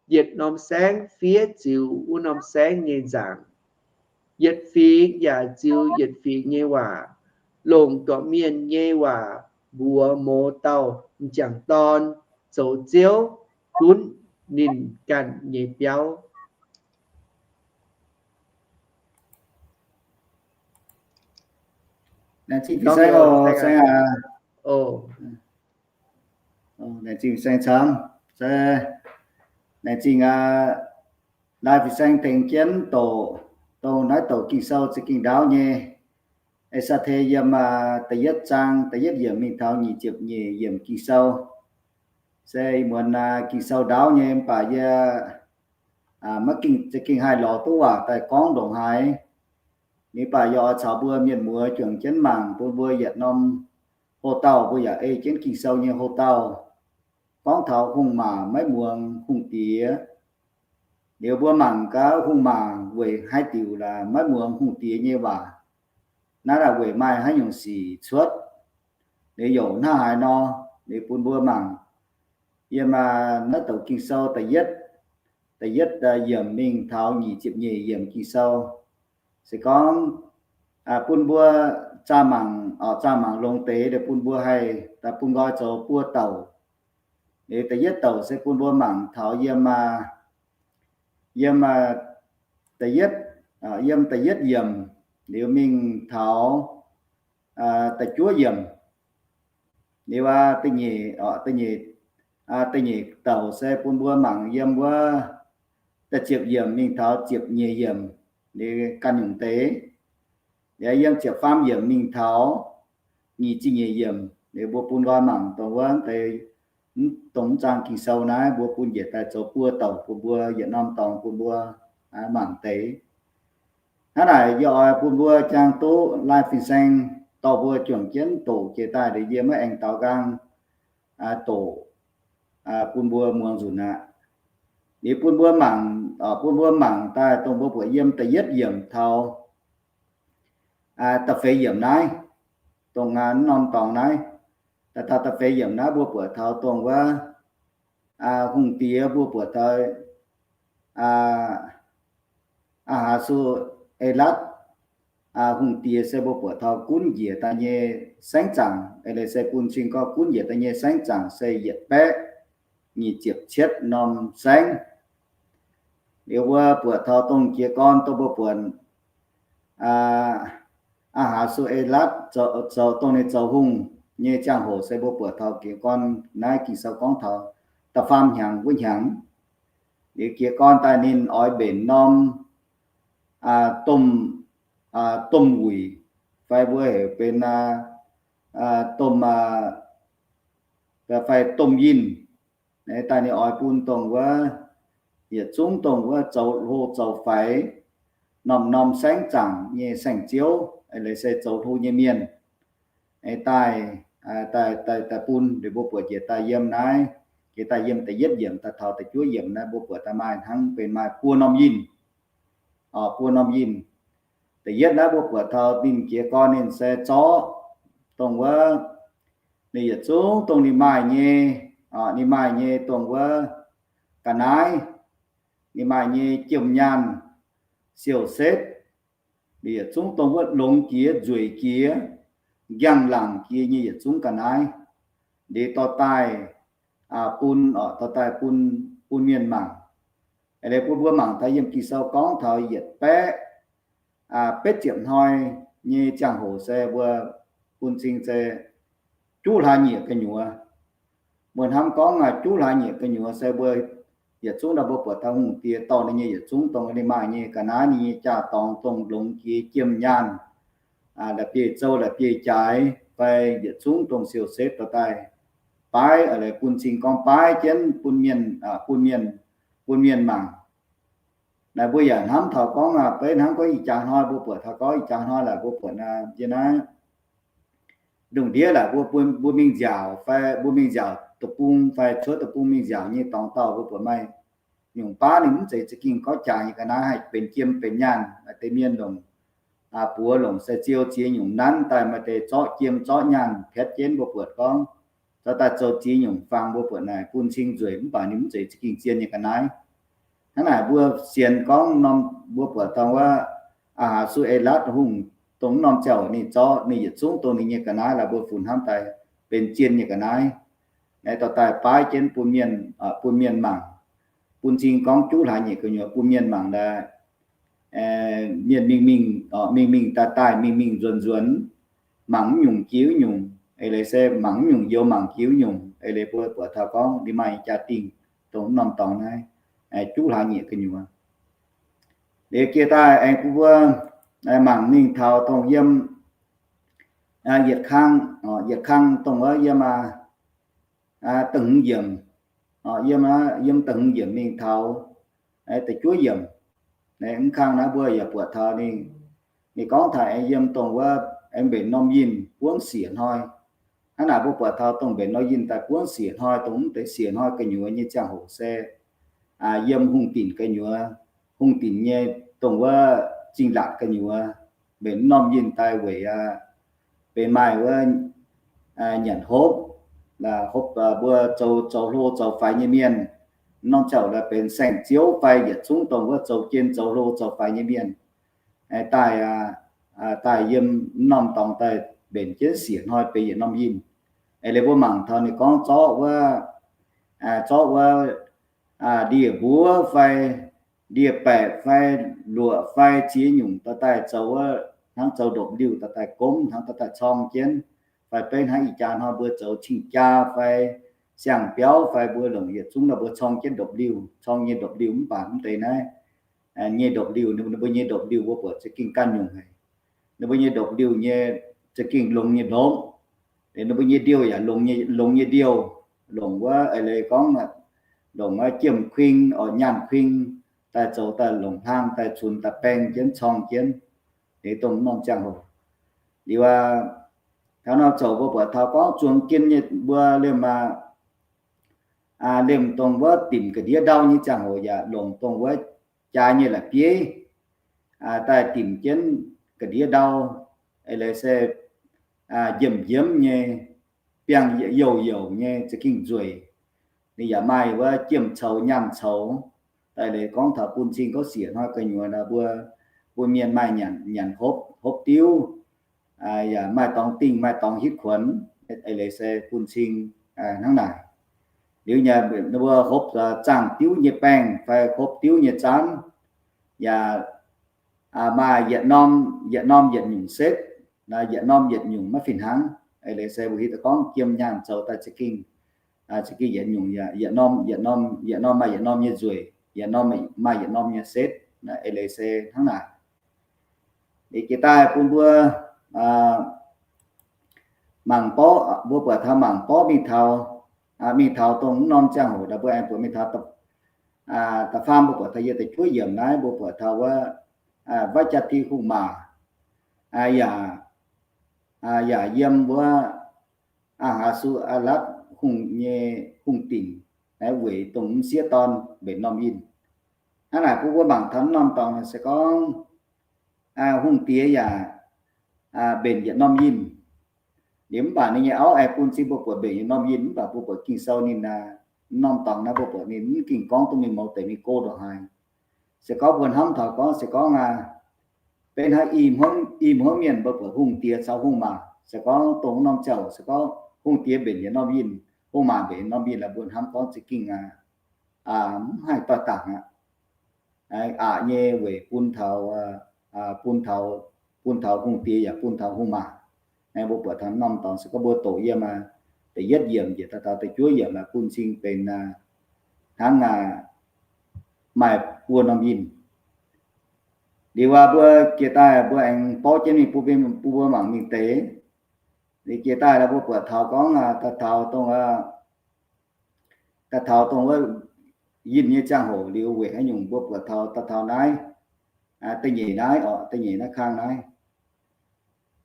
Yietc norm saengv fiev ziux wuov norm saengv nyei nzaangc. Yietc fingx yaac ziux yietc fingx nyei waac, longc gorqv-mienh nyei waac mbuox mouz dauh m'jangc dorn zoux ziouv gunv ninh ganh nyei biauv. Laengz zingh fin-saeng camv. Laengz zingh aa, laengz fin-saeng tengx jienv doqc, dongh naaiv douc Ging-Sou za'gengh ndaauv nyei. Aa^saa^te yiem da'yietv zaang da'yietv yiemc mingh taux nyic ziepc nyeic yiemc Ging-Sou. Se ih muonz Ging-Sou ndaauv nyei mv baac yie maiv ging, za'gengh haih lorz duqv waac daaih gorngv ndongc haaix. Ninh mv baac yie oix caux mbuo mienh muoz juangc jienv mangc bun mbuo yietc norm houx-dauh, mbuo yaac ei jienv Ging-Sou nyei houx-dauh, gorngv taux hungh maac maiv muangx hungh diex. Liuz mbuo mangc gaax hungh maac weic haaix diuc laaix maiv muangx hungh diex nyei waac. Naaiv weic maaih haaix nyungc sic cuotv? Liuz youc hnangv haaix nor, liuz bun mbuo mangc yiem naaiv douc Ging-Sou da'yietv, da'yietv yiemc mingh taux nyic ziepc nyeic yiemc Ging-Sou. Se gorngv bun mbuo zaah mangc, zaah mangc longx deix, bun mbuo haih daaih bun nqoi zoux buo douc. Liuz da'yietv douc se bun mbuo mangc taux yiem, yiem da'yietv, yiem da'yietv yiemc liuz mingh taux da'juov yiemc. Liuz da'nyeic douc se bun mbuo mangc yiem wuov da'ziepc yiemc mingh taux ziepc nyeic yiemc, liuz ganh nyungc deix. Liuz yiem ziepc faam yiemc mingh taux nyic ziepc nyeic yiemc, liuz mbuo bun nqoi mangc dongh wuov deix, dongh mv zaang Ging-Sou naaiv mbuo bun njiec daaih zoux buo douc bun mbuo yietc norm dorngx bun mbuo mangc deix. Hnangv naaic yie oix bun mbuo jangx duqv laai fin-saeng dorh mbuo juangc jienv doqc jiex daaih, liuz yie maiv aengx daaux nqaang doqc bun mbuo muangx nzunc aqv. Liuz bun mbuo mangc, bun mbuo mangc daaih dongh mbuo buatc yiem da'yietv yiemc taux da'feix yiemc naaiv, dongh norm dorngx naaiv, daaih taux da'feix yiemc naaiv mbuo buatc taux dongh wuov hungh diex mbuo buatc taux Aa^hax^su^e^latv hungh diex se mbuo buatc taux gunv njiec daaih nyei saengv zaangc, eix leiz se bun cing gorngv gunv njiec daaih nyei saengv zaangc se yietc baeqv nyic ziepc cietv norm saengv. Liuz mbuo buatc taux dongh jiez gorn dongh mbuo buatc Aa^hax^su^e^latv zoux, dongh ninh zoux hungh nyei ziangh hoc se mbuo buatc taux jiez gorn naaiv Ging-Sou gorngv taux da'faam hnyangx wuov hnyangx. Liuz jiez gorn daaih ninh oix mbenc norm domh, domh wuic, fai mbuo heuc benx domh, fai domh yinh. Daaih ninh oix bun dongh wuov, yietc zungv dongh wuov zoux hlo zoux faix, norm-norm saengv zaangc nyei saeng-ziouv, leiz se zoux hlo nyei mienh, daaih, daaih, daaih bun. Liuz mbuo buatc jiex daaih yiem naaiv, jiex daaih yiem da'yietv yiemc daaih taux da'juov yiemc naaiv mbuo buatc daaih maaih hnangv benx maaih buo norm yinh. Buo norm yinh. Da'yietv naaiv mbuo buatc taux ninh jiez gorn ninh se zorqv dongh wuov, ninh yietc zungv dongh ninh maaih nyei, ninh maaih nyei dongh wuov ga'naaiv, ninh maaih nyei jiem nyaanh, siou-setv, liuz yietc zungv dongh wuov longx jiex, nzueic jiex, njang-laangc jiex nyei yietc zungv ga'naaiv, liuz dorh daaih bun, dorh daaih bun, bun mienh mangc. Leiz bun mbuo mangc daaih yiem Ging-Sou gorngv taux yietc baeqv betv ziepc hnoi nyei ziangh hoc se mbuo bun cing se juqv hlaax nyieqc gu'nyuoz. Mbuo hnamv gorngv juqv hlaax nyieqc gu'nyuoz se mbuo yietc zungv daaih mbuo buatc taux hungh diex dorh ninh nyei yietc zungv dongh ninh maaih nyei ga'naaiv, ninh nyei jaa-dorngx dongh longx jiex, jiem nyaanh, la'bieiv-zoux, la'bieiv-jaaix, fai yietc zungv dongh siou-setv dorh daaih baaiv, bun cing gorngv baaiv jienv bun mienh, bun mienh, bun mienh mangc. Naaiv mbuo yaac hnamv taux gorngv, beiv hnangv gorngv ih jaax hnoi mbuo buatc taux gorngv ih jaax hnoi laaic mbuo buatc yie naaiv ndongh ndiev laaic mbuo, mbuo mingh nziaauc fai mbuo mingh nziaauc deic-bung fai cuotv deic-bung mingh nziaauc nyei dorngx dauh mbuo buatc maaih nyungc baav ninh mv zeiz za'gengh gorngv jaax nyei ga'naaiv haih benx jiem benx nyaanh, maaih deix mienh longc buoz longc sai-ziou ziex nyungc nanv daaih, maaih deix zorqv jiem zorqv nyaanh piatv jienv mbuo buatc gorngv, zorqv daaih zoux ziex nyungc fangx mbuo buatc naaic bun cing nzueic mv baac ninh mv zeiz za'gengh zien nyei ga'naaiv. Hnangv naaic mbuo sienx gorngv norm mbuo buatc dongh wuov Aa^haa^su^e^latv hungh dongh mv norm ziangh hoc ninh zorqv ninh yietc zungv dongh ninh nyei ga'naaiv laaic mbuo funx hnamv daaih benx zien nyei ga'naaiv, naaiv dorh daaih baaiv jienv bun mienh, bun mienh mangc, bun cing gorngv juqv hlaax nyieqc gu'nyuoz bun mienh mangc daaih, mienh mingh mingh, mingh mingh daaih daaih, mingh mingh nzuonx nzuonx, mangc mv nyungc jiex mv nyungc, eix leiz se mangc mv nyungc youz mangc jiex mv nyungc. Eix leiz mbuo buatc taux gorngv ninh maaih jaa-dingh dongh mv norm dorngx naaiv juqv hlaax nyieqc gu'nyuoz. Liuz jiex daaih aengx bun mbuo mangc mingh taux dongh yiem yietc kang, yietc kang dongh wuov yiem da'hmz yiemc, yiem, yiem da'hmz yiemc mingh taux da'juov yiemc. Mv kang naaiv mbuo yaac buatc taux ninh, ninh gorngv taux aengx yiem dongh wuov aengx mbenc norm yinh buangv siec hnoi. Hnangv naaic mbuo buatc taux dongh mbenc norm yinh daaih buangv siec hnoi, dongh mv deix siec hnoi gu'nyuoz nyei ziangh hoc se yiem hungh dinc gu'nyuoz, hungh dinc nyei dongh wuov zingh laatc gu'nyuoz, mbenc norm yinh daaih weic benx maaih wuov nyanc hopv, hopv mbuo zoux, zoux hlo zoux faix nyei mienh. Norm ziangh hoc daaih benx saeng-ziouv fai yietc zungv dongh wuov zoux jien zoux hlo zoux faix nyei mienh daaih, daaih yiem norm dorngx daaih mbenc jienv siec hnoi benx yietc norm yinh. Eix leiz mbuo mangc taux ninh gorngv zorqv wuov, zorqv wuov ndie-mbuov fai ndie-baeqc fai luoqc fai ziex nyungc dorh daaih zoux wuov hnangv zoux ndopv-liuh dorh daaih gomv hnangv dorh daaih corng jienv, fai beiv hnangv ih jaax hnoi mbuo zoux cing-jaa fai siang-biauv fai mbuo longc yietc zungv nor mbuo corng jienv ndopv-liuh, corng nyei ndopv-liuh mv baac mv deix naaiv nyei ndopv-liuh, ninh mbuo nyei ndopv-liuh mbuo buatc za'gengh ganh nyungc haic. Ninh mbuo nyei ndopv-liuh nyei za'gengh longx nyei ndopv. Ninh mbuo nyei ndiouh yaac longx nyei, longx nyei ndiouh, longc wuov eix leiz gorngv longc wuov jiem-kuing, nyaanh kuing daaih zoux daaih longc hlang daaih cunx daaih baeng jienv corng jienv. Liuz dongh norm ziangh hoc liuz aqv, taux norm ziangh hoc mbuo buatc taux gorngv zuangx jien nyei mbuo liemh, liemh dongh wuov dimc ga'ndiev ndau nyei ziangh hoc yaac longc dongh wuov jaaix nyei la'bieiv daaih dimc jienv ga'ndiev ndau. Eix leiz se njiemv njiemv nyei, biangh youh youh nyei za'gengh nzueic. Ninh yaac maaih wuov jiem-coux nyaanh coux. Daaih leiz gorngv taux bun cing gorngv siec hnoi gu'nyuoz mbuo, mbuo mienh maaih nyanc, nyanc hopv, hopv diuv, yaac maaih dorngx dingh maaih dorngx hitv kuonx. Eix leiz se bun cing hnangv naaic. Liuz nyei mbuo hopv zaangh diuv nyei baengh fai hopv diuv nyei zaanv, yaac maaih yietc norm, yietc norm yietc nyungc setv, yietc norm yietc nyungc maiv fih hnangv. Eix leiz se mbuo hiuv duqv gorngv jiem nyaanh zoux daaih za'gengh, za'gengh yietc nyungc, yietc norm, yietc norm, yietc norm maaih yietc norm nyei nzueic. yietc norm, maaih yietc norm nyei setv. Eix leiz se hnangv naaic. Liuz jiex daaih bun mbuo mangc borqv, mbuo buatc taux mangc borqv mingh taux, mingh taux dongh wuov norm ziangh hoc daaih mbuo aengx buatc mingh taux da'faam mbuo buatc taux yiem da'juov yiemc naaiv mbuo buatc taux wuov Vajjati hungh maac, yaac, yaac yiem wuov Aa^haa^su^en^latv hungh nyei hungh dingc naaiv weic dongh m'sieqv dorn mbenc norm yinh. Hnangv naaic bun mbuo mangc taux norm dorngx naaic se gorngv hungh diex yaac mbenc yietc norm yinh. Liuz mv baac ninh nyei auv aengx bun cing mbuo buatc mbenc yietc norm yinh, mv baac mbuo buatc Ging-Sou ninh, norm dorngx naaiv mbuo buatc ninh mv ging gorngv duqv mingh mouz deic mingh go ndongc haaix. Se gorngv mbuo hnamv taux gorngv se gorngv aa, benx hnangv i hmuangv mienh mbuo buatc hungh diex caux hungh maac, se gorngv dongh norm ziangh hoc se gorngv hungh diex mbenc yietc norm yinh, hungh maac mbenc yietc norm yinh, laaix mbuo hnamv gorngv za'gengh aa, mv haih doix-dangc aqv. Aqc nyei weic bun taux, bun taux, bun taux hungh diex yaac bun taux hungh maac. Mbuo buatc taux norm dorngx se gorngv mbuo doqc yiem da'yietv yiemc njiec daaih taux da'juov yiemc laaix bun cing benx hnangv maaih buo norm yinh. Liuz aa, mbuo jiex daaih mbuo aengx borqv jienv mingh bun mbuo mangc mingh deix. Liuz jiex daaih mbuo buatc taux gorngv daaih taux dongh, daaih taux dongh wuov yinh nyei ziangh hoc liuz weic haaix nyungc mbuo buatc taux daaih taux naaiv, da'nyeic naaiv oc, da'nyeic naaiv kang naaiv.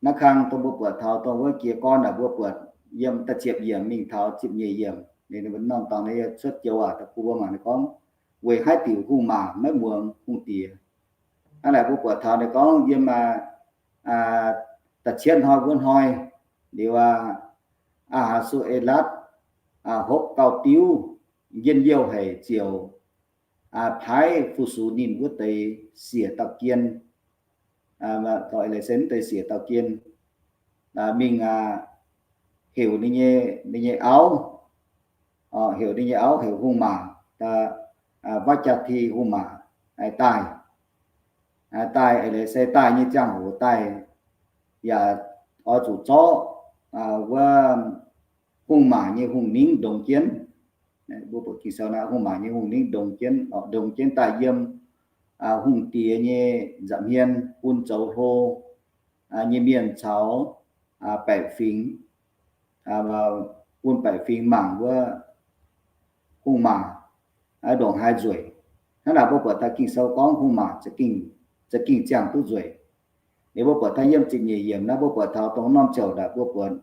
Naaiv kang dongh mbuo buatc taux dongh wuov jiez gorn naaic mbuo buatc yiem da'ziepc yiemc mingh taux ziepc nyeic yiemc. Ninh norm dorngx naaiv cuotv joux waac daaih bun mbuo mangc ninh gorngv, weic haaix diuc hungh maac maiv muangx hungh diex. Hnangv naaic mbuo buatc taux ninh gorngv yiem da'cietv hnoi wuov hnoi, liuz aa, Aa^haa^su^en^latv hopv gauh diuv, njien-youh haic ziouc paaiv fu-sux ninh wuov deix siec dauh jien, se wuov deix siec dauh jien mingh heuc ninh nyei, ninh nyei auv, heuc ninh nyei auv heuc hungh maac, Vajjati hungh maac daaih. Daaih eix leiz se daaih nyei ziangh hoc daaih yaac oix zuqc zorqv wuov hungh maac nyei hungh ningv ndongx jienv. Mbuo buatc Ging-Sou naaiv hungh maac nyei hungh ningv ndongx jienv, ndongx jienv daaih yiem hungh diex nyei nza'hmien bun zoux hlo nyei mienh caux baeqc fingx, bun baeqc fingx mangc wuov hungh maac ndongc haaix nzueic. Hnangv naaic mbuo buatc taux Ging-Sou gorngv hungh maac za'gengh ziangh duqv nzueic. Liuz mbuo buatc taux yiem ziepc nyeic yiemc naaiv mbuo buatc taux dongh norm ziouc naaic mbuo buatc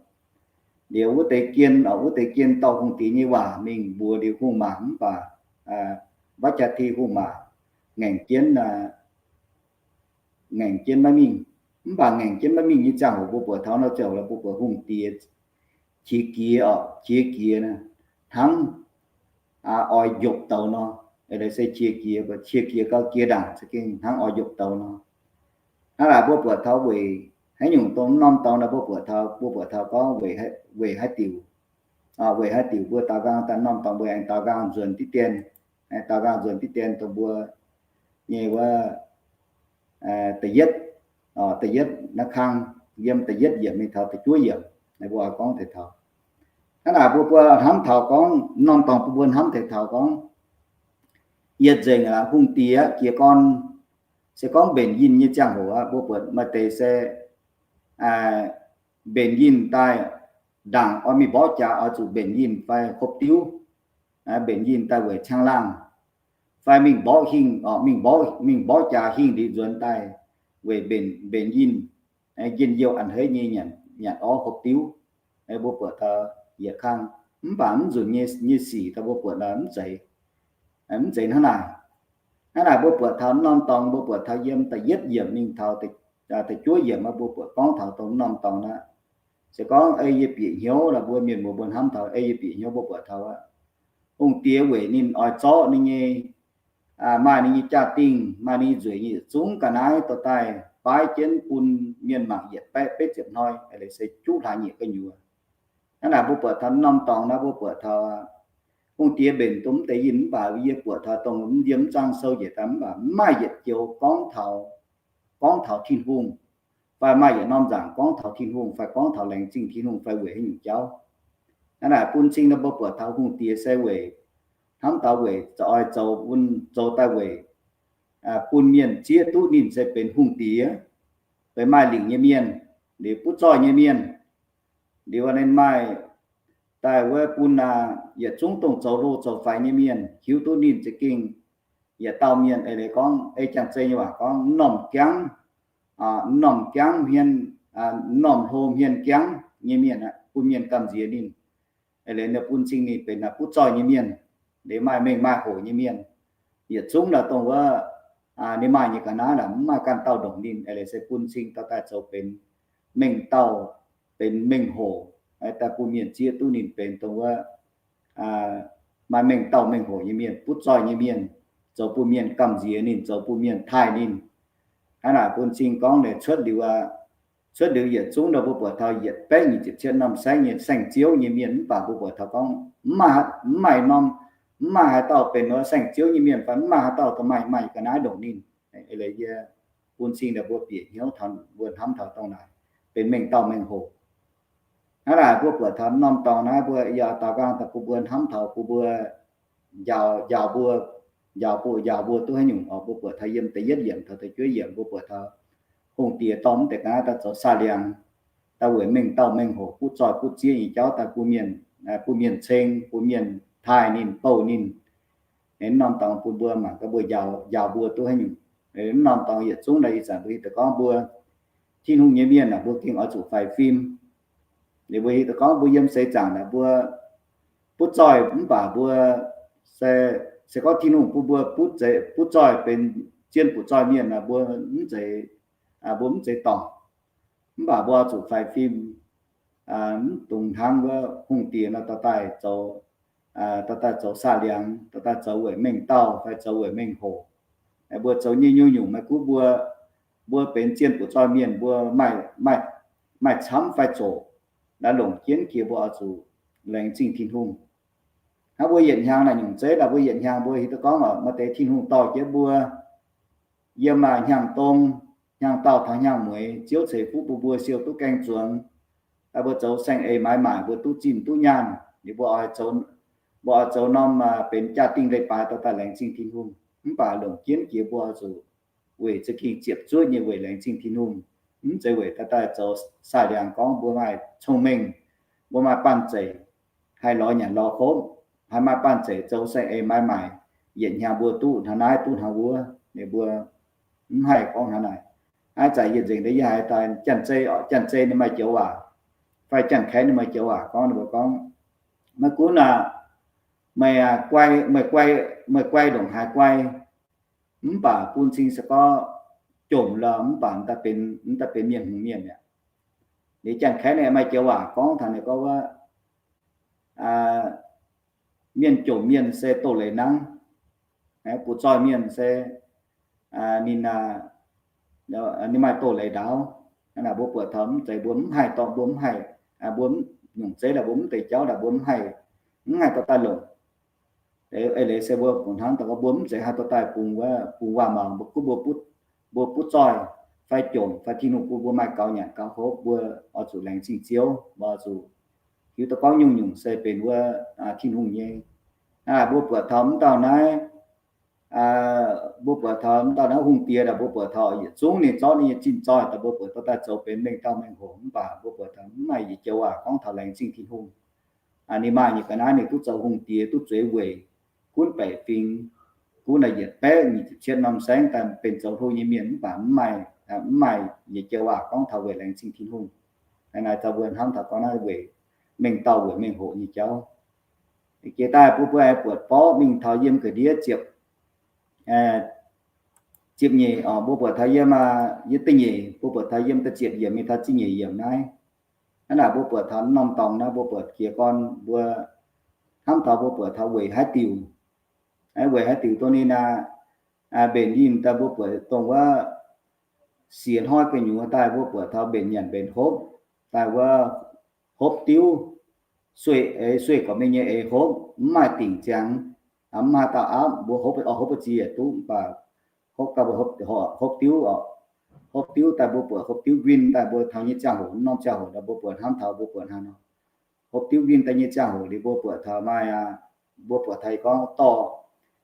liuz wuov deix jien, wuov deix jien dorh hungh diex nyei waac mingh mbuox liuz hungh maac mv baac Vajjati hungh maac ngaengc jienv, ngaengc jienv maiv mingh. Mv baac ngaengc jienv maiv mingh nyei ziangh hoc mbuo buatc taux norm ziouc mbuo buatc hungh diex qiex jiez oc, qiex jiez hnangv oix njopc douz nor. Eix leiz se qiex jiez, qiex jiez gauh jiex ndaangc za'gengh hnangv oix njopc douz nor. Hnangv naaic mbuo buatc taux weic haaix nyungc dongh norm dorngx naaic mbuo buatc taux, mbuo buatc taux gorngv weic haaix diuc, weic haaix diuc mbuo daaux nqaang daaih norm dorngx mbuo aengx daaux nqaang nzuonx diqv dien, daaux nqaang nzuonx diqv dien dongh mbuo nyei wuov da'yietv, da'yietv naaiv kang, yiem da'yietv yiemc mingh taux da'juov yiemc, mbuo oix gorngv taux. Hnangv naaic mbuo, mbuo hnamv taux gorngv norm dorngx bun mbuo hnamv taux gorngv yietc nzengc hungh diex jiez gorn se gorngv mbenc yinh nyei ziangh hoc aqv, mbuo buatc maaih deix se mbenc yinh daaih ndaangc oix mingh mborqv jaax oix zuqc mbenc yinh fai hopv diuv, mbenc yinh daaih weic ciang laangh, fai mingh mborqv hingh, mingh mborqv, mingh mborqv jaax hingh liuz nzuonx daaih weic mbenc, mbenc yinh, njien-youh a'hneiv nyei nyanc orv hopv diuv. Mbuo buatc taux yietc kang, mv baac mv nzunc nyei sic daaih mbuo buatc mv zeiz, mv zeiz hnangv naaic. Hnangv naaic mbuo buatc taux norm dorngx mbuo buatc taux yiem da'yietv yiemc mingh taux da'juov yiemc mbuo buatc gorngv taux dongh norm dorngx aqv. Se gorngv ei yie bieqc hnyouv lorqc, mbuo mienh muoz mbuo hnamv taux ei yie bieqc hnyouv mbuo buatc taux aqv, hungh diex weic ninh oix zorqv ninh nyei, maaih ninh nyei jaa-dingh, maaih ninh nyei nzueic nyei yietc zungv ga'naaiv dorh daaih baaix jienv bun mienh mangc yietc baeqv betv ziepc hnoi, eix leiz se juqv hlaax nyieqc gu'nyuoz. Hnangv naaic mbuo buatc taux norm dorngx naaiv mbuo buatc taux hungh diex mbenc dongh mv deix yinh mv baac yie buatc taux dongh yiem mv zaang sou njiec daaih mv baac mv maaih yietc joux gorngv taux, gorngv taux Tin-Hungh, fai maaih yietc norm nzaangc gorngv taux Tin-Hungh fai gorngv taux laengz zingh Tin-Hungh fai weic haaix nyungc jauv. Hnangv naaic bun cing nor mbuo buatc taux hungh diex se weic hnamv taux weic zoux, oix zoux bun, zoux daaih weic bun mienh zieqv duqv ninh se benx hungh diex, benx maaih lingc nyei mienh, liuz butv zoih nyei mienh. Liuz ninh maaih daaih wuov bun yietc zungv dongh zoux hlo zoux faix nyei mienh hiuv duqv ninh za'gengh yietc dauh mienh, eix leiz gorngv, ei Janx-Zei nyei waac gorngv, m'normh jangv, m'normh jangv hmien, m'normh hlo hmien jangv nyei mienh, bun mienh gamh nziex ninh. Eix leiz ninh bun cing ninh benx butv zoih nyei mienh, liuz maaih mengh maaih hoc nyei mienh. Yietc zungv naaic dongh wuov ninh maaih nyei ga'naaiv naaic mv maaih ganh dauh ndongc ninh, eix leiz se bun cing dorh daaih zoux benx mengh dauh, benx mengh hoc, daaih bun mienh zieqv duqv ninh benx dongh wuov maaih mengh dauh mengh hoc nyei mienh, butv zoih nyei mienh, zoux bun mienh gamh nziex ninh, zoux bun mienh taaih ninh. Hnangv naaic bun cing gorngv ninh cuotv liuz, cuotv liuz yietc zungv nor mbuo buatc taux yietc baeqv nyic ziepc cietv norm saengv nyei saeng-ziouv nyei mienh, mv baac mbuo buatc taux gorngv mv maaih, mv maaih norm, mv maaih haaix dauh benx wuov saeng-ziouv nyei mienh fai mv maaih haaix dauh dongh maaih, maaih ga'naaiv ndongc ninh. Eix leiz yie bun cing naaic mbuo bieqc hnyouv taux mbuo hnamv taux dongh naaic benx mengh dauh mengh hoc. Hnangv naaic mbuo buatc taux norm dorngx naaiv mbuo yaac daaux nqaang daaih bun mbuo hnamv taux bun mbuo njaaux, njaaux mbuo, njaaux bun, njaaux mbuo duqv haaix nyungc oc. Mbuo buatc taux yiem da'yietv yiemc taux da'juov yiemc mbuo buatc taux hungh diex dorh mv deix ga'naaiv daaih zoux saah liangx, daaih weic mengh dauh mengh hoc butv zoih butv zieqv nyei jauv daaih bun mienh, bun mienh ceng, bun mienh taaih ninh, bouh ninh. Aeqv, norm dorngx bun mbuo mangc gaax mbuo njaaux, njaaux mbuo duqv haaix nyungc. Aeqv, norm dorngx yietc zungv naaic ih zanc mbuo hiuv duqv gorngv mbuo Tin-Hungh nyei mienh aah, mbuo gengh oix zuqc faix fim. Liuz mbuo hiuv duqv gorngv mbuo yiem seix zaangc naaic mbuo butv zoih mv baac mbuo se, se gorngv Tin-Hungh bun mbuo butv zoih benx zien butv zoih mienh naaic mbuo mv zeiz, mbuo mv zeiz dorngc. Mv baac mbuo oix zuqc faix fim, mv dungx hnangv wuov hungh diex nor dorh daaih zoux, dorh daaih zoux saah liangx, dorh daaih zoux weic mengh dauh fai zoux weic mengh hoc. Mbuo zoux nyei nyungc-nyungc maiv gunv mbuo, mbuo benx zien butv zoih mienh, mbuo maaih, maaih, maaih camv fai zoqc, naaiv longc jienv jiex mbuo oix zuqc laengz zingh Tin-Hungh. Hnangv mbuo yietc hnyangx naaic nyungc zeiv naaic mbuo yietc hnyangx mbuo hiuv duqv gorngv oc, maaih deix Tin-Hungh dorh jienv mbuo yiem maaih hnyangx-dong, hnyangx-daauh taux hnyangx-mueiz, Ziouv ceix fuqv bun mbuo siou duqv gaeng zuangx, daaih mbuo zoux saeng-eix maaiz maaic mbuo duqv zinh duqv nyaanh. Liuz mbuo oix zoux, mbuo oix zoux norm benx jaa-dingh leiz-baaix dorh daaih laengz zingh Tin-Hungh. Mv baac longc jienv jiex mbuo oix zuqc weic za'gengh ziepc zuoqv nyei weic laengz zingh Tin-Hungh, mv zeiz weic dorh daaih zoux saah liangx gorngv mbuo maaih cong-mengh, mbuo maaih banh zeic, haih lorz nyanc lorz hopv, haih maaih banh zeic zoux saeng-eix maaiz maaic, yietc hnyangx mbuo duqv hnangv naaiv duqv hnangv wuov. Ninh mbuo mv haih gorngv hnangv naaic. Aav zanc yietc nzengc deix yie haiz daaih Janx-Zei, Janx-Zei ninh maaih joux waac, fai Janx-Kaeqv ninh maaih joux waac gorngv, ninh mbuo gorngv, maiv gunv aac, meih, meih guai, meih guai ndongc haaix guai, mv baac bun cing se gorngv jomc lorh mv baac mv daaih benx, mv daaih benx mienh hngongx mienh mi'aqv. Liuz Janx-Kaeqv ninh maaih joux waac gorngv taux ninh gorngv wuov, mienh jomc mienh se doz-leiz nangv, butv zoih mienh se ninh, ninh maaih doz-leiz ndaauv. Naaic mbuo buatc taux mv zeiz mbuo mv haih dorh, mbuo mv haih, mbuo nyungc zeiv laaix mbuo mv deix jauv laaix mbuo mv haih, mv haih dorh daaih longc. Eix leiz se mbuo bungx hnamv daaih gorngv mbuo mv zeiz haih dorh daaih bungx wuov, bungx waac-maux, mbuo gunv mbuo butv, mbuo butv zoih fai jomc fai Tin-Hungh bun mbuo maaih gaux nyanc gaux hopv, mbuo oix zuqc laengz zingh Ziouv, mbuo oix zuqc hiuv duqv gorngv nyungc-nyungc se benx wuov Tin-Hungh nyei. Mbuo buatc taux mv dauh naaiv, mbuo buatc taux mv dauh naaiv hungh diex naaic, mbuo buatc taux yietc zungv ninh zorqv ninh nyei zinh zoih daaih, mbuo buatc dorh daaih zoux benx mengh dauh mengh hoc, mv baac mbuo buatc taux mv maaih yietc joux waac gorngv taux laengz zingh Tin-Hungh. Ninh maaih nyei ga'naaiv ninh duqv zoux hungh diex, duqv zueiz weic, gunv baeqc fingx, gunv naaic yietc baeqv nyic ziepc cietv norm saengv daaih benx zoux hlo nyei mienh, mv baac mv maaih, mv maaih yietc joux waac gorngv taux weic laengz zingh Tin-Hungh. Naaiv, naaiv dauh mbuo hnamv taux gorngv naaiv weic mengh dauh weic mengh hoc nyei jauv. Jiex daaih bun mbuo aengx buatc borqv mingh taux yiem ga'ndiev ziepc, ziepc nyeic oc. Mbuo buatc taux yiem, yiem da'nyeic, mbuo buatc taux yiem da'ziepc yiemc mingh taux ziepc nyeic yiemc naaiv. Hnangv naaic mbuo buatc taux norm dorngx naaiv, mbuo buatc jiez gorn mbuo hnamv taux mbuo buatc taux weic haaix diuc, weic haaix diuc dongh ninh aac, mbenc ninh daaih mbuo buatc dongh wuov siec hnoi gu'nyuoz daaih mbuo buatc taux mbenc nyanc mbenc hopv, daaih wuov hopv diuv, sueih eix, sueih gorqv-mengh nyei eix hopv, mv maaih dingc ziangx, mv maaih dauh aapv, mbuo hopv, hopv ziex duqv, mv baac hopv gauh mbuo hopv diuv oc. Hopv diuv daaih mbuo buatc hopv diuv nquin daaih mbuo taux nyei ziangh hoc, norm ziangh hoc daaih mbuo buatc hnamv taux mbuo buatc hnangv nor. Hopv diuv nquin daaih nyei ziangh hoc liuz mbuo buatc taux maaih aac, mbuo buatc taux gorngv dorh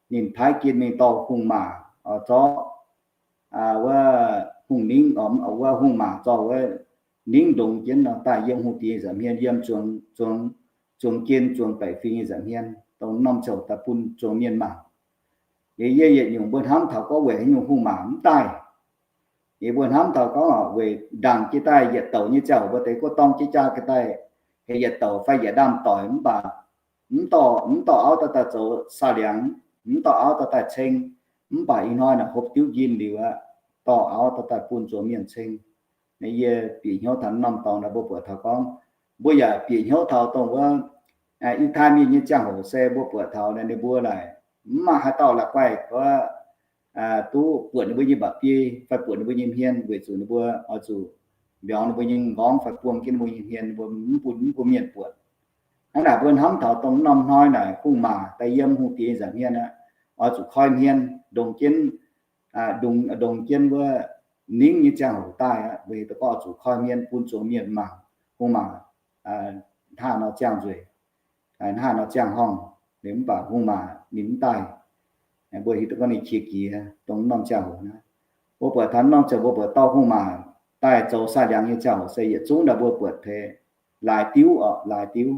ninh paaiv jienv mingh dorh hungh maac, zorqv wuov hungh ningv, wuov hungh maac zorqv wuov ningv ndongx jienv nor daaih yiem hungh diex nza'hmien, yiem zuangx, zuangx jienv zuangx baeqc fingx nyei nza'hmien, dongh norm ziouc daaih bun zuangx mienh mangc. Liuz yie yietc nyungc mbuo hnamv taux gorngv weic haaix nyungc hungh maac mv daaih. Liuz mbuo hnamv taux gorngv weic ndaangc jiex daaih yietc douc nyei ziangh hoc mbuo deix gorngv dorng jiex jaa jiex daaih heuc yietc douc fai yietc ndaamv-doic mv baac mv dorh, mv dorh auv dorh daaih zoux saah liangx, mv dorh auv dorh daaih ceng, mv baac ih hnoi naaic hopv diuv njien liuz aqv, dorh auv dorh daaih bun zuangx mienh ceng. Naaiv yie bieqc hnyouv taux norm dorngx naaic mbuo buatc taux gorngv, mbuo yaac bieqc hnyouv taux dongh wuov Yiutai Mienh nyei ziangh hoc se mbuo buatc taux ninh mbuo naaic mv maaih haaix dauh la'guaih gorngv duqv buatc ninh mbuo nyei mba'biei fai buatc ninh mbuo nyei hmien, weic zuqc ninh mbuo oix zuqc mbiorngz ninh mbuo nyei nqorngv fai buang jienv ninh mbuo nyei hmien, ninh mbuo mv bun, mv bun mienh buatc. Hnangv naaic mbuo hnamv taux dongh norm hnoi naaic hungh maac daaih yiem hungh diex nza'hmien aqv, oix zuqc koi hmien ndongx jienv, ndongx jienv wuov ningv nyei ziangh hoc daaih aqv, weic da'gorngv oix zuqc koi hmien bun zuangx mienh mangc hungh maac hnangv haaix nor ziangh nzueic, hnangv haaix nor ziangh horngh. Liuz mv baac hungh maac ninh mv daaih. Mbuo hiuv duqv gorngv ninh qiex jiez dongh norm ziangh hoc naaiv. Mbuo buatc taux norm ziouc mbuo buatc dorh hungh maac daaih zoux saah liangx nyei ziangh hoc se yietc zungv naaic mbuo buatc taux laaix diuv oc, laaix diuv.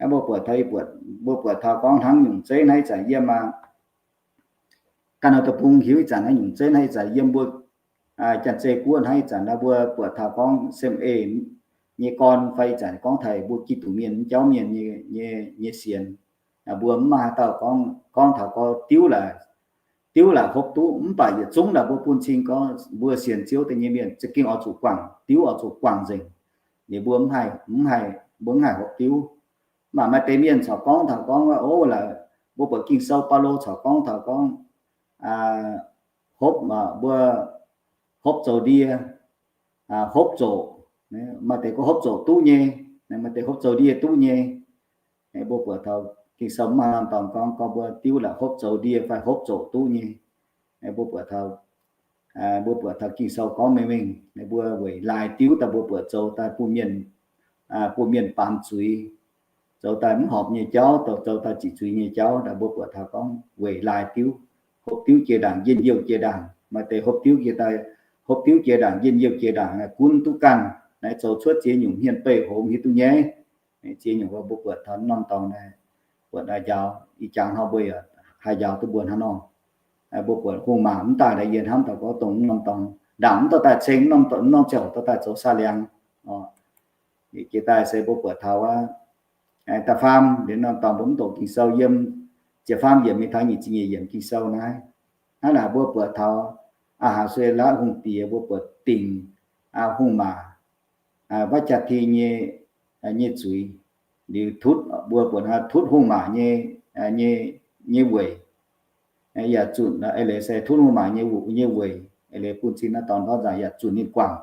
Mbuo buatc taux, mbuo buatc taux gorngv hnangv nyungc zeiv naaiv ih zanc yiem aqv, ganh nor deic-bung hiuv ih zanc naaiv nyungc zeiv naaiv ih zanc yiem mbuo Janx-Zei Guoqv naaiv ih zanc naaiv mbuo buatc taux gorngv sem eix nyei gorn fai ih zanc gorngv taux mbuo Giduc mienh jauv mienh nyei, nyei sienx, mbuo mv maaih haaix dauh gorngv, gorngv taux gorngv diuv laaix, diuv laaix hopv duqv, mv baac yietc zungv naaic mbuo bun cing gorngv mbuo sienx Ziouv deix nyei mienh za'gengh oix zuqc guangc diuv, oix zuqc guangc nzengc. Liuz mbuo mv haih, mv haih, mbuo mv haih hopv diuv. Mv baac maaih deix mienh corc gorngv taux gorngv, o, laaix mbuo buatc Ging-Sou Baulo corc gorngv taux gorngv hopv, mbuo hopv zoux ndie, hopv zoqc. Maaih deix gorngv hopv zoqc duqv nyei, maaih deix hopv zoux ndie duqv nyei. Mbuo buatc taux Ging-Sou mv maaih norm dorngx gorngv, gorngv mbuo diuv laaix hopv zoux ndie fai hopv zoqc duqv nyei. Mbuo buatc taux, mbuo buatc taux Ging-Sou gorngv mengh mengh, mbuo weic laaix diuv daaih mbuo buatc zoux daaih bun mienh, bun mienh baamz zuiz, zoux daaih mv horpc nyei jauv, zoux, zoux daaih ziqc zuiz nyei jauv, mbuo buatc taux gorngv weic laaix diuv, hopv diuv jiex ndaangc, njien-youh jiex ndaangc. Maaih deix hopv diuv jiex daaih, hopv diuv jiex ndaangc, njien-youh jiex ndaangc, gunv duqv ganh, naaiv zoux cuotv ziex nyungc hmien beih hoz hiuv duqv nyei. Ziex nyungc mbuo buatc taux norm dorngx naaiv, buatc njaaux ih jaax hnoi mbuo yaac haih njaaux duqv mbuo hnangv nor. Mbuo buatc hungh maac mv daaih naaiv yie hnamv taux gorngv dongh norm dorngx ndaangc mv dorh daaih ceng, norm ziangh hoc dorh daaih zoux saah liangx. Jiex daaih se mbuo buatc taux aqv, da'faam liuz norm dorngx mbuo mv doqc Ging-Sou yiem ziepc faam yiemc mingh taux nyic ziepc nyeic yiemc Ging-Sou naaiv. Hnangv naaic mbuo buatc taux Aa^haa^su^e^latv hungh diex mbuo buatc dingc hungh maac Vatv^jaa^ti nyei, nyei zuiz, liuz tutv, mbuo buatc hnangv tutv hungh maac nyei, nyei, nyei weic, yaac zunc, eix leiz se tutv hungh maac nyei, nyei weic, eix leiz bun cing naaiv dorngx ndortv nzangc yaac zunc ninh guangc,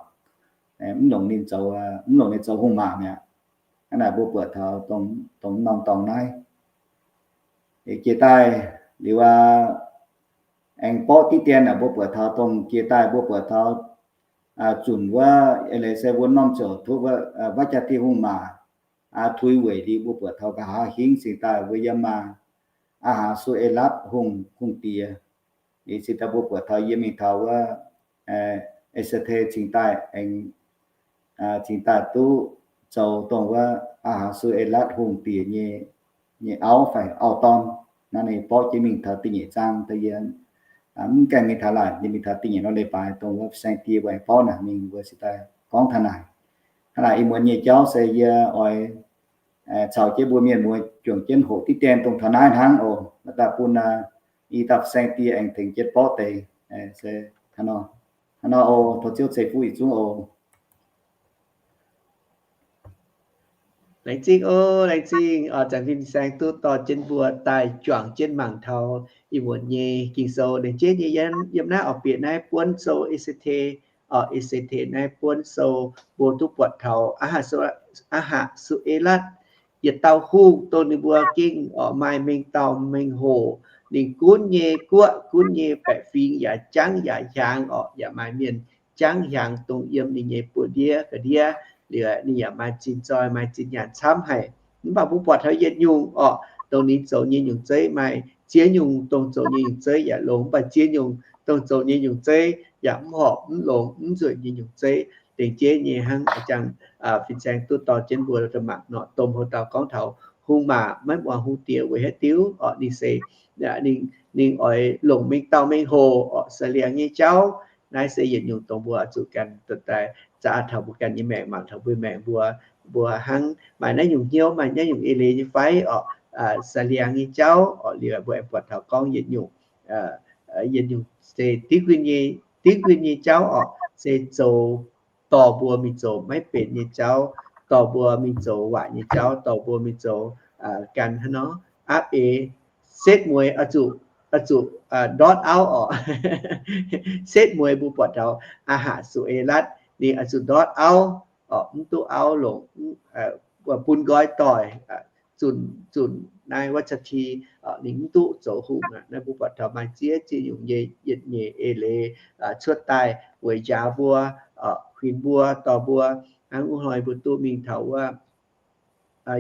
mv longc ninh zoux, mv longc ninh zoux hungh maac mi'aqv. Hnangv naaic mbuo buatc taux dongh norm dorngx naaiv. Jiex daaih liuz aqv, aengx borqv diqv dien naaic mbuo buatc taux dongh jiex daaih mbuo buatc taux zunc wuov eix leiz se mbuo norm ziouc tutv wuov Vatv^jaa^ti hungh maac tuix weic liuz mbuo buatc taux nqa'haav hingv cingx daaih mbuo yiem maah, Aa^haa^su^e^latv hungh, hungh diex. Liuz cingx daaih mbuo buatc taux yiem mingh taux wuov Es^se^te cingx daaih aengx, cingx daaih duqv zoux dongh wuov Aa^haa^su^e^latv hungh diex nyei, nyei auv fai auv-dorn. Naaiv ninh borqv jienv mingh taux da'nyeic zaang da'yie, mv gaengh mingh taux laaic, ninh mingh taux da'nyeic nor leiz-baaix dongh wuov saeng-die mbuo aengx borqv naaic mingh mbuo cingx daaih gorngv taux naaic. Hnangv naaic ih muonz nyei jauv se yie oix caux jienv mbuo mienh muoz juangc jienv hoqc diqv dien dongh taux naaiv hnangv oc. Mv daaih bun i dauh saeng-die aengx tengx jienv borqv deix. Se hnangv nor, hnangv nor oc. Tov Ziouv ceix fuqv yietc zungv oc. Laengz zingh oc, laengz zingh oc. Zanc fin saeng duqv dorh jienv mbuo daaih juangc jienv mangc taux ih muonz nyei Ging-Sou. Laengz zingh nyei yiem naaiv oix bieqc naaiv buonv sou Es^se^te oc. Es^se^te naaiv buonv sou mbuo duqv buatc taux Aa^haa^su, Aa^haa^su^e^latv yietc dauh hungh dongh ninh mbuo gengh oc maaih mengh dauh mengh hoc. Ninh gunv nyei guoqv, gunv nyei baeqc fingx yaac jangv yaac hiaangx oc, yaac maaih mienh jangv hiaangx dongh yiem ninh nyei buoz-ndiev ga'ndiev. Liuz ninh yaac maaih zinh zoih, maaih zinh nyaanh camv haic. Mv baac mbuo buatc taux yietc nyungc oc, dongh ninh zoux nyei nyungc zeiv. Maaih ziex nyungc dongh zoux nyei nyungc zeiv yaac longx, mv baac ziex nyungc dongh zoux nyei nyungc zeiv yaac mv horpc, mv longx, mv nzueic nyei nyungc zeiv. Dengv jeiv nyei hnangv a'jang fin-saeng duqv dorh jienv mbuo mangc nor, domh hoc dauh gorngv taux hungh maac maiv muangx hungh diex weic haaix diuc orqc? Ninh se, ninh oix longc mengh dauh mengh hoc orqc, sai liangx nyei jauv. Naaiv se yietc nyungc dongh mbuo zuqc ganh daaih za'gengh taux mbuo ganh nyei maengc, mangc taux mbuo maengc mbuo, mbuo hnangv maaih naaiv nyungc hnyouv, maaih naaiv nyungc eix leiz nyei fai orqc? Sai liangx nyei jauv orqc. Liuz mbuo aengx buatc taux gorngv yietc nyungc, yietc nyungc se div nquin nyei, div nquin nyei jauv orqc, se zoux dorh mbuo mingh zoux maiv benx nyei jauv, dorh mbuo mingh zoux waaic nyei jauv, dorh mbuo mingh zoux gan hnangv nor aapv eix, setv mueiz oix zuqc, oix zuqc ndortv auv orqc. Setv mueiz mbuo buatc taux aa haac suelatv ninh oix zuqc ndortv auv orqc, mv duqv auv longc bun nqoi doic zunc, zunc naaiv วัตถุดิบ ninh mv duqv zoux hungh aqv. Naaiv mbuo buatc taux maaih ziex ziex nyungc nyei yietc nyeic eix leiz cuotv daaih weic njaaux mbuo, huinx mbuo, dorh mbuo hnangv wuov hnoi mbuo duqv mingh taux wuov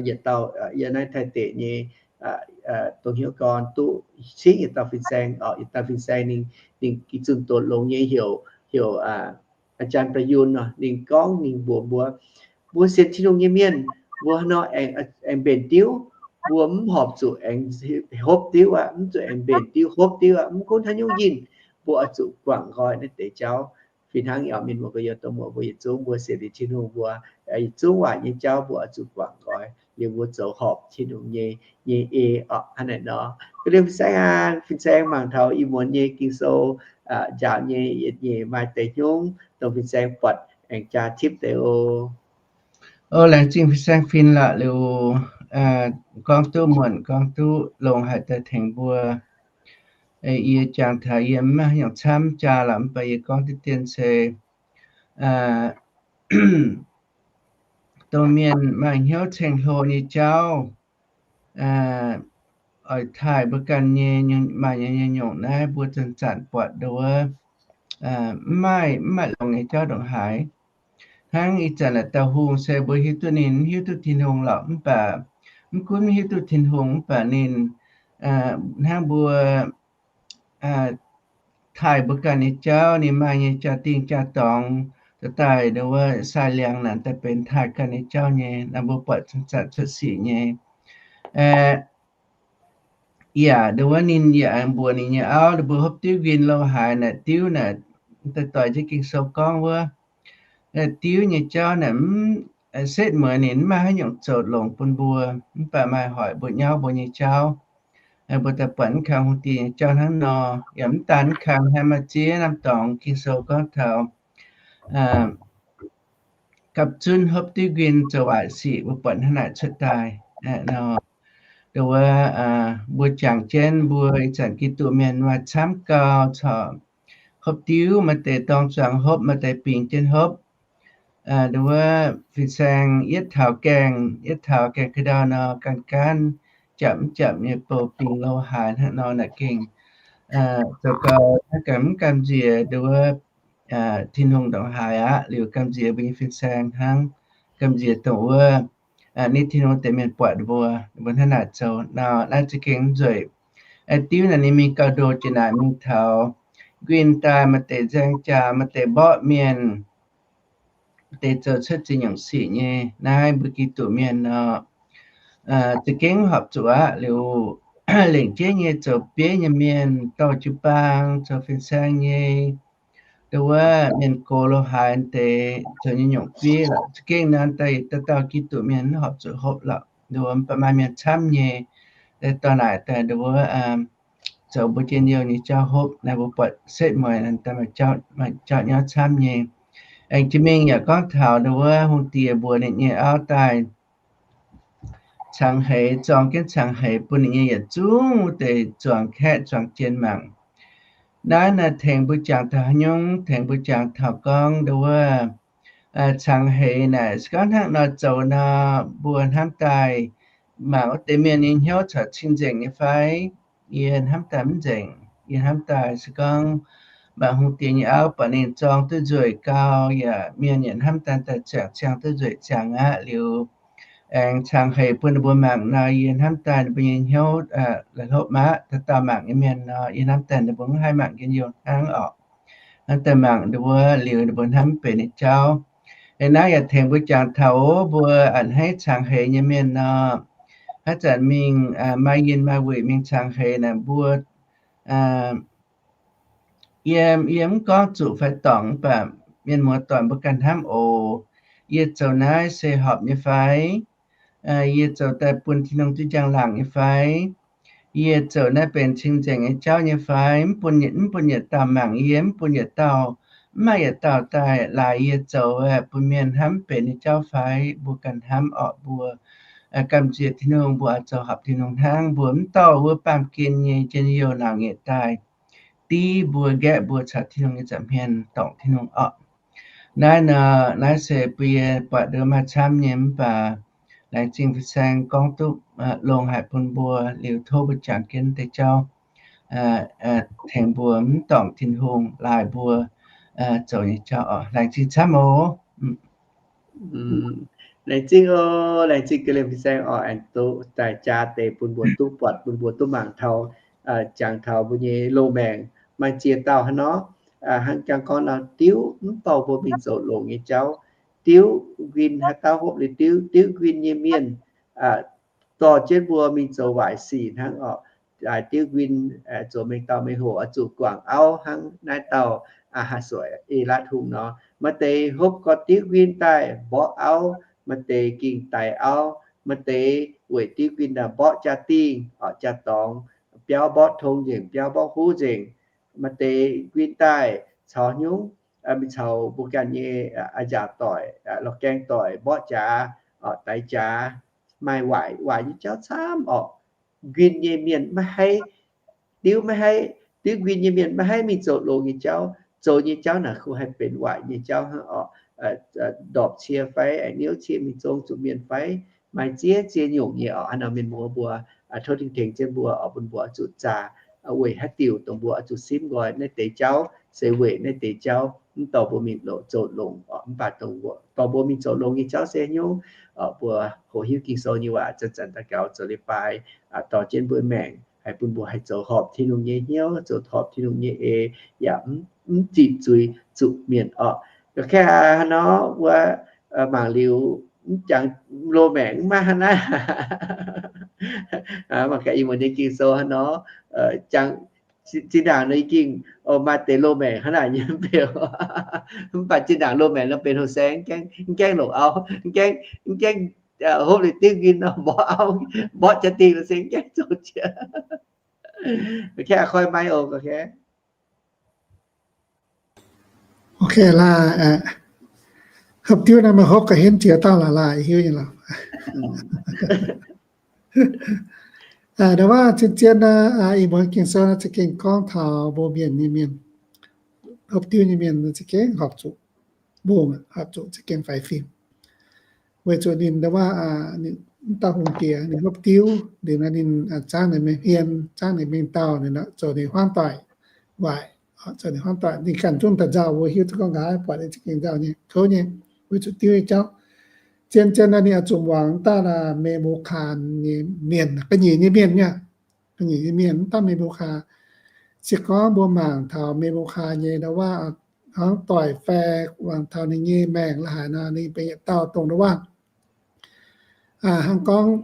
yietc dauh yiem naaiv Taiv deic nyei dongh hnyouv gorn duqv cingv yietc dauh fin-saeng orqc. Yietc dauh fin-saeng ninh, ninh gih zunh doz longx nyei heuc, heuc อาจารย์ประยูร nor, ninh gorngv ninh mbuox mbuo, mbuo sienx Tin-Hungh nyei mienh, mbuo hnangv nor aengx mbenc diuv, mbuo mv horpc zuqc aengx hopv diuv aqv, mv zuqc aengx mbenc diuv hopv diuv aqv. Mv gunv haaix nyungc yinh, mbuo oix zuqc guangc nqoi naaiv deix jauv. Fih hnangv yaac mienh muoz gorx-youz domh muoz mbuo yietc zungv mbuo sienx liuz Tin-Hungh mbuo, yietc zungv waaic nyei jauv mbuo oix zuqc guangc nqoi liuz mbuo zoux horpc Tin-Hungh nyei, nyei ei orqc. Hnangv naaic nor, ga'ndiev fin-saeng aqv, fin-saeng mangc taux ih muonz nyei Ging-Sou njaaux nyei yietc nyeic maaih deix hnyouv dongh fin-saeng buatc aengx jaa tipv deix oc. O, laengz zingh fin-saeng fin lorqc liuz, gorngv duqv muonc gorngv duqv longx haic daaih tengx mbuo. Yie jangx taux yie mv maaih haaix nyungc camv jaa lorqc, mv baac yie gorngv diqv dien se dongh mienh maaih hnyouv ceng-hlo nyei jauv oix taaih mbuo ganh nyei maaih nyei nyungc-nyungc naaiv mbuo zanc-zanc buatc nduov mv maaih, mv maaih longx nyei jauv ndongc haaix. Hnangv ih zanc naaic dauh hungh se mbuo hiuv duqv ninh mv hiuv duqv Tin-Hungh lorqc, mv baac mv gunv mv hiuv duqv Tin-Hungh mv baac ninh hnangv mbuo taaih mbuo ganh nyei jauv, ninh maaih nyei jaa-dingh jaa-dorngx daaih nduov sai liangx naaic daaih benx taaih ganh nyei jauv nyei, naaiv mbuo buatc zanc-zanc cuotv sic nyei. Yaac nduov ninh yaac aengx mbuox ninh nyei auv, mbuo hopv diuv nquin lo haaix naaic diuv naaic, daaih doix jienv Ging-Sou gorngv wuov, naaic diuv nyei jauv naaic mv, setv mueiz ninh mv maaih haaix nyungc zoux longx bun mbuo, mv baac maaih hoic mbuo nyauv mbuo nyei jauv. Mbuo daaih buatc mv kang hungh diex nyei jauv hnangv nor, yaac mv daan mv kang, hnangv maaih ziex norm dorngx Ging-Sou gorngv taux gapv zunv hopv diuv nquin zoux waaic sic, mbuo buatc hnangv naaic cuotv daaih nor. Nduov mbuo jangx jienv mbuo ih zanc Giduc mienh maaih camv gau corc hopv diuv, maaih deix dorng zuangx hopv, maaih deix bingx jienv hopv. Nduov fin-saeng yietv taux gaengh, yietv taux gaengh ka'ndau nor, gan gaanv japc mv japc nyei bouh bingx lo haaix hnangv nor naaic gengh zoux gau hnangv gaax mv gamh nziex nduov Tin-Hungh ndongc haaix aqv. Liuz gamh nziex mbuo nyei fin-saeng hnangv, gamh nziex dongh wuov nitv Tin-Hungh deix mienh buatc mbuo, mbuo hnangv naaic zoux nor, naaiv za'gengh mv nzueic. Diuv naaic ninh mingh gauh ndo jiex naaic mingh taux nquin daaih, maaih deix nzaeng jaax, maaih deix mborqv mienh, deix zoux cuotv ziex nyungc sic nyei. Naaiv mbuo Giduc mienh nor, za'gengh horpc zuqc aqv. Liuz lengc jeiv nyei zoux bieiv nyei mienh, dorh jiu-baang, zoux fin-saeng nyei, nduov mienh gox lo haaix deix zoux nyei nyungc bieiv lorqc, za'gengh nor daaih dauh dauh Giduc mienh mv horpc zuqc hopv lorqc. Nduov mv baac maaih mienh camv nyei, daaih dorh naaic daaih nduov zoux mbuo njien-youh nyei jauv hopv. Naaiv mbuo buatc setv mueiz daaih maaih jauv nyauv camv nyei. Aengx jiex mingh yaac gorngv taux nduov hungh diex mbuox ninh nyei auv daaih cangx heix, zorng jienv cangx heix bun ninh nyei yietc zungv wuov deix zuangx kaeqv zuangx jien mangc. Naaiv naaic tengx mbuo jangx taux haaix nyungc? Tengx mbuo jangx taux gorngv nduov cangx heix naaic se gorngv hnangv nor zoux nor, mbuo hnamv daaih mangc wuov deix mienh nyei hnyouv corc cing-nzengc nyei fai? Yie hnamv daaih mv nzengc. Yie hnamv daaih se gorngv mangc hungh diex nyei auv buatc ninh zorng duqv nzueic gau, yaac mienh yaac hnamv daaih daaih ziangh ziangh duqv nzueic ziangh aqv. Liuz aengx cangx heix bun ninh mbuo mangc nor, yie hnamv daaih ninh mbuo nyei hnyouv la'hlopv maqv. Dauh dauh mangc nyei mienh nor, yie hnamv daaih ninh mbuo mv haih mangc njien-youh hnangv orqc. Hnamv daaih mangc ninh mbuo liuz ninh mbuo hnamv mv benx nyei jauv. Ih naaiv yaac tengx mbuo jangx taux mbuo a'hneiv cangx heix nyei mienh nor, haaix zanc mingh maaih yinh maaih wuic mingh cangx heix naaic mbuo, yie, yie mv gorngv zuqc fai dorngc, mv baac mienh muoz-doic mbuo ganh hnamv oc. Yie zoux naaiv se horpc nyei fai? Yie zoux daaih bun Tin-Hungh duqv njang-laangc nyei fai? Yie zoux naaiv benx cing-nzengc nyei jauv nyei fai? Mv bun, mv bun yietc dauh mangc yie, mv bun yietc dauh, mv maaih yietc dauh daaih laaix yie zoux bun mienh hnamv mv benx nyei jauv fai? Mbuo ganh hnamv orqc. Mbuo gamh nziex Tin-Hungh, mbuo oix zoux horpc Tin-Hungh hnangv. Mbuo mv dorh wuov baamh gen nyei njien-youh naanc nyeic daaih div mbuo, nqaeqv mbuo caux Tin-Hungh nyei nza'hmien dorngc Tin-Hungh orqc. Naaiv nor, naaiv se bun yie buatc nduov maaih camv nyei, mv baac laengz zingh fin-saeng gorngv duqv longx haic bun mbuo, liuz tov mbuo jangx jienv deix jauv tengx mbuo mv dorngc Tin-Hungh laaix mbuo zoux nyei jauv oc. Laengz zingh camv oc. Laengz zingh oc, laengz zingh ga'lien fin-saeng oc, aengx duqv daaih jaa deix bun mbuo duqv buatc, bun mbuo duqv mangc taux jangx taux mbuo nyei loz-maengc maaih ziex dauh hnangv nor, hnangv jangx gorngv nor, diuv mv dorh mbuo mingh zoux longx nyei jauv. Diuv nquin haaix dauh hopv liuz diuv, diuv nquin nyei mienh dorh jienv mbuo mingh zoux waaic sic hnangv orqc. Diuv nquin zoux mengh dauh mengh hoc oix zuqc guangc auv hnangv naaiv dauh aa ha suoic ei latv hungh nor. Maaih deix hopv gorx diuv nquin daaih mborqv auv, maaih deix gengh daix auv, maaih deix weic diuv nquin daaih mborqv jaa-dingh, orqc, jaa-dorngx, biauv mborqv tong nzengc, biauv mborqv huv nzengc. Maaih deix nquin daaih caux hnyouv, mingh caux mbuo ganh nyei a'nziaauc doic, lorz gaeng doic mborqv jaax, daix jaax, maaih waaic waaic nyei jauv camv orqc. Nquin nyei mienh maiv haih, diuv maiv haih, diuv nquin nyei mienh maiv haih mingh zoux longx nyei jauv. Zoux nyei jauv naaic kungx haih benx waaic nyei jauv hnangv orqc. Ndorpc cie fai, aengx niouv cie mingh zong zuqc mienh fai, maaih ziex ziex nyungc nyei orqc. Hnangv nor mienh muoz mbuo tov tengx tengx jienv mbuo oc, bun mbuo zuqc zaah weic haaix diuc dongh mbuo zuqc simv nqoi naaiv deix jauv, se weic naaiv deix jauv mv dorh mbuo mingh zoux longx orqc. Mv baac dongh mbuo dorh mbuo mingh zoux longx nyei jauv se hnyouv, mbuo hoqc hiuv Ging-Sou nyei waac, zanc-zanc daux gaux zoux leiz-baaix, dorh jienv mbuo maengc, haih bun mbuo haih zoux horpc Tin-Hungh nyei hnyouv, zoux horpc Tin-Hungh nyei eix, yaac mv zipv zuiz zuqc mienh orqc. Ga'kengx hnangv nor wuov, mangc liuz mv jangx loz-maengc mv maaih hnangv naaiv. Mangc gaax ih muonz nyei Ging-Sou hnangv nor, jangx zinh ndaangc nor yie gengh maaih deix loz-maengc hnangv naaic nyei mv baac zinh ndaangc loz-maengc nor benx houh saeng, mv gaengh longc auv, mv gaengh, mv gaengh hopv liuz diuv nquin nor mborqv auv, mborqv jaa-dingh nor se mv gaengh zoux jiex. Koi maiv oc, ok, laaix, hopv diuv naaiv meih hopv ga'henv jiex dauh laaix laaix hiuv nyei lorqc. Ndau wuov zien-zien naaiv, ih muonz Ging-Sou naaiv za'gengh gorngv taux mbuo mienh nyei mienh, hopv diuv nyei mienh za'gengh horpc zuqc mbungh, horpc zuqc za'gengh faix fim. Weic zuqc ninh ndau wuov, ninh mv dauh hungh diex ninh hopv diuv, liuz naaiv ninh zaangv ninh mingh hmien, zaangv ninh mingh dauh, ninh zoux ninh hmuangv doic waaic, zoux ninh hmuangv doic. Ninh ganh zungv daaih nzauh, mbuo hiuv duqv gorngv nqa'haav buatc ninh za'gengh nzauh nyei, kouv nyei, weic zuqc diuv nyei jauv. Zien-zien naaiv ninh oix zuqc muangx dauh Memukaan nyei mienh, ga'nyiec nyei mienh nyei, ga'nyiec nyei mienh, mv dauh Memukaan. Se gorngv mbuo mangc taux Memukaan nyei ndau wuov hmuangv doic fai mangc taux ninh nyei maengc la'haaix nor, ninh benx yietc dauh dongh ndau wuov hnangv gorngv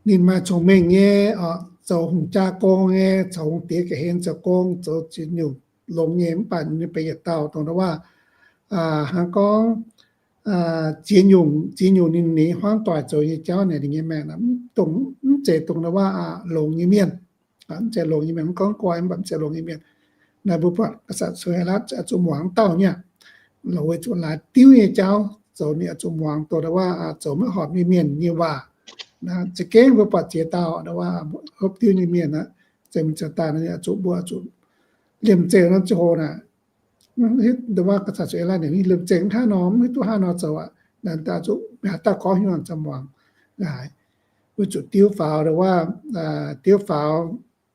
ninh maaih cong-mengh nyei, zoux hungh jaa gong nyei, caux hungh diex ga'hlen zoux gong, zoux ziex nyungc longx nyei, mv baac ninh benx yietc dauh dongh ndau wuov hnangv gorngv ziex nyungc, ziex nyungc ninh nyei hmuangv doic zoux nyei jauv naaic, ninh nyei maengc dongh mv zeiz dongh ndau wuov longx nyei mienh. Mv zeiz longx nyei mienh, mv gorngv guai, mv baac mv zeiz longx nyei mienh. Naaiv mbuo buatc ga'sac Sueih Laav oix zuqc muangx dauh nyei, weic zuqc laaix diuv nyei jauv zoux ninh oix zuqc muangx dongh ndau wuov zoux maiv horpc nyei mienh nyei waac. Za'gengh mbuo buatc ziex dauh ndau wuov hopv diuv nyei mienh aqv, zeiz mingh zoux daaih ninh oix zuqc, mbuo oix zuqc liemh zeih norm ziangh hoc naaic, ndau wuov ga'sac Sueih Laav ninh liemh zeih mv hnangv nor, mv hiuv duqv hnangv nor zoux aqv. Naaiv daaih zuqc haaix dauh gorngv hnyouv camv muangx laaix, weic zuqc diuv faaux ndau wuov, diuv faaux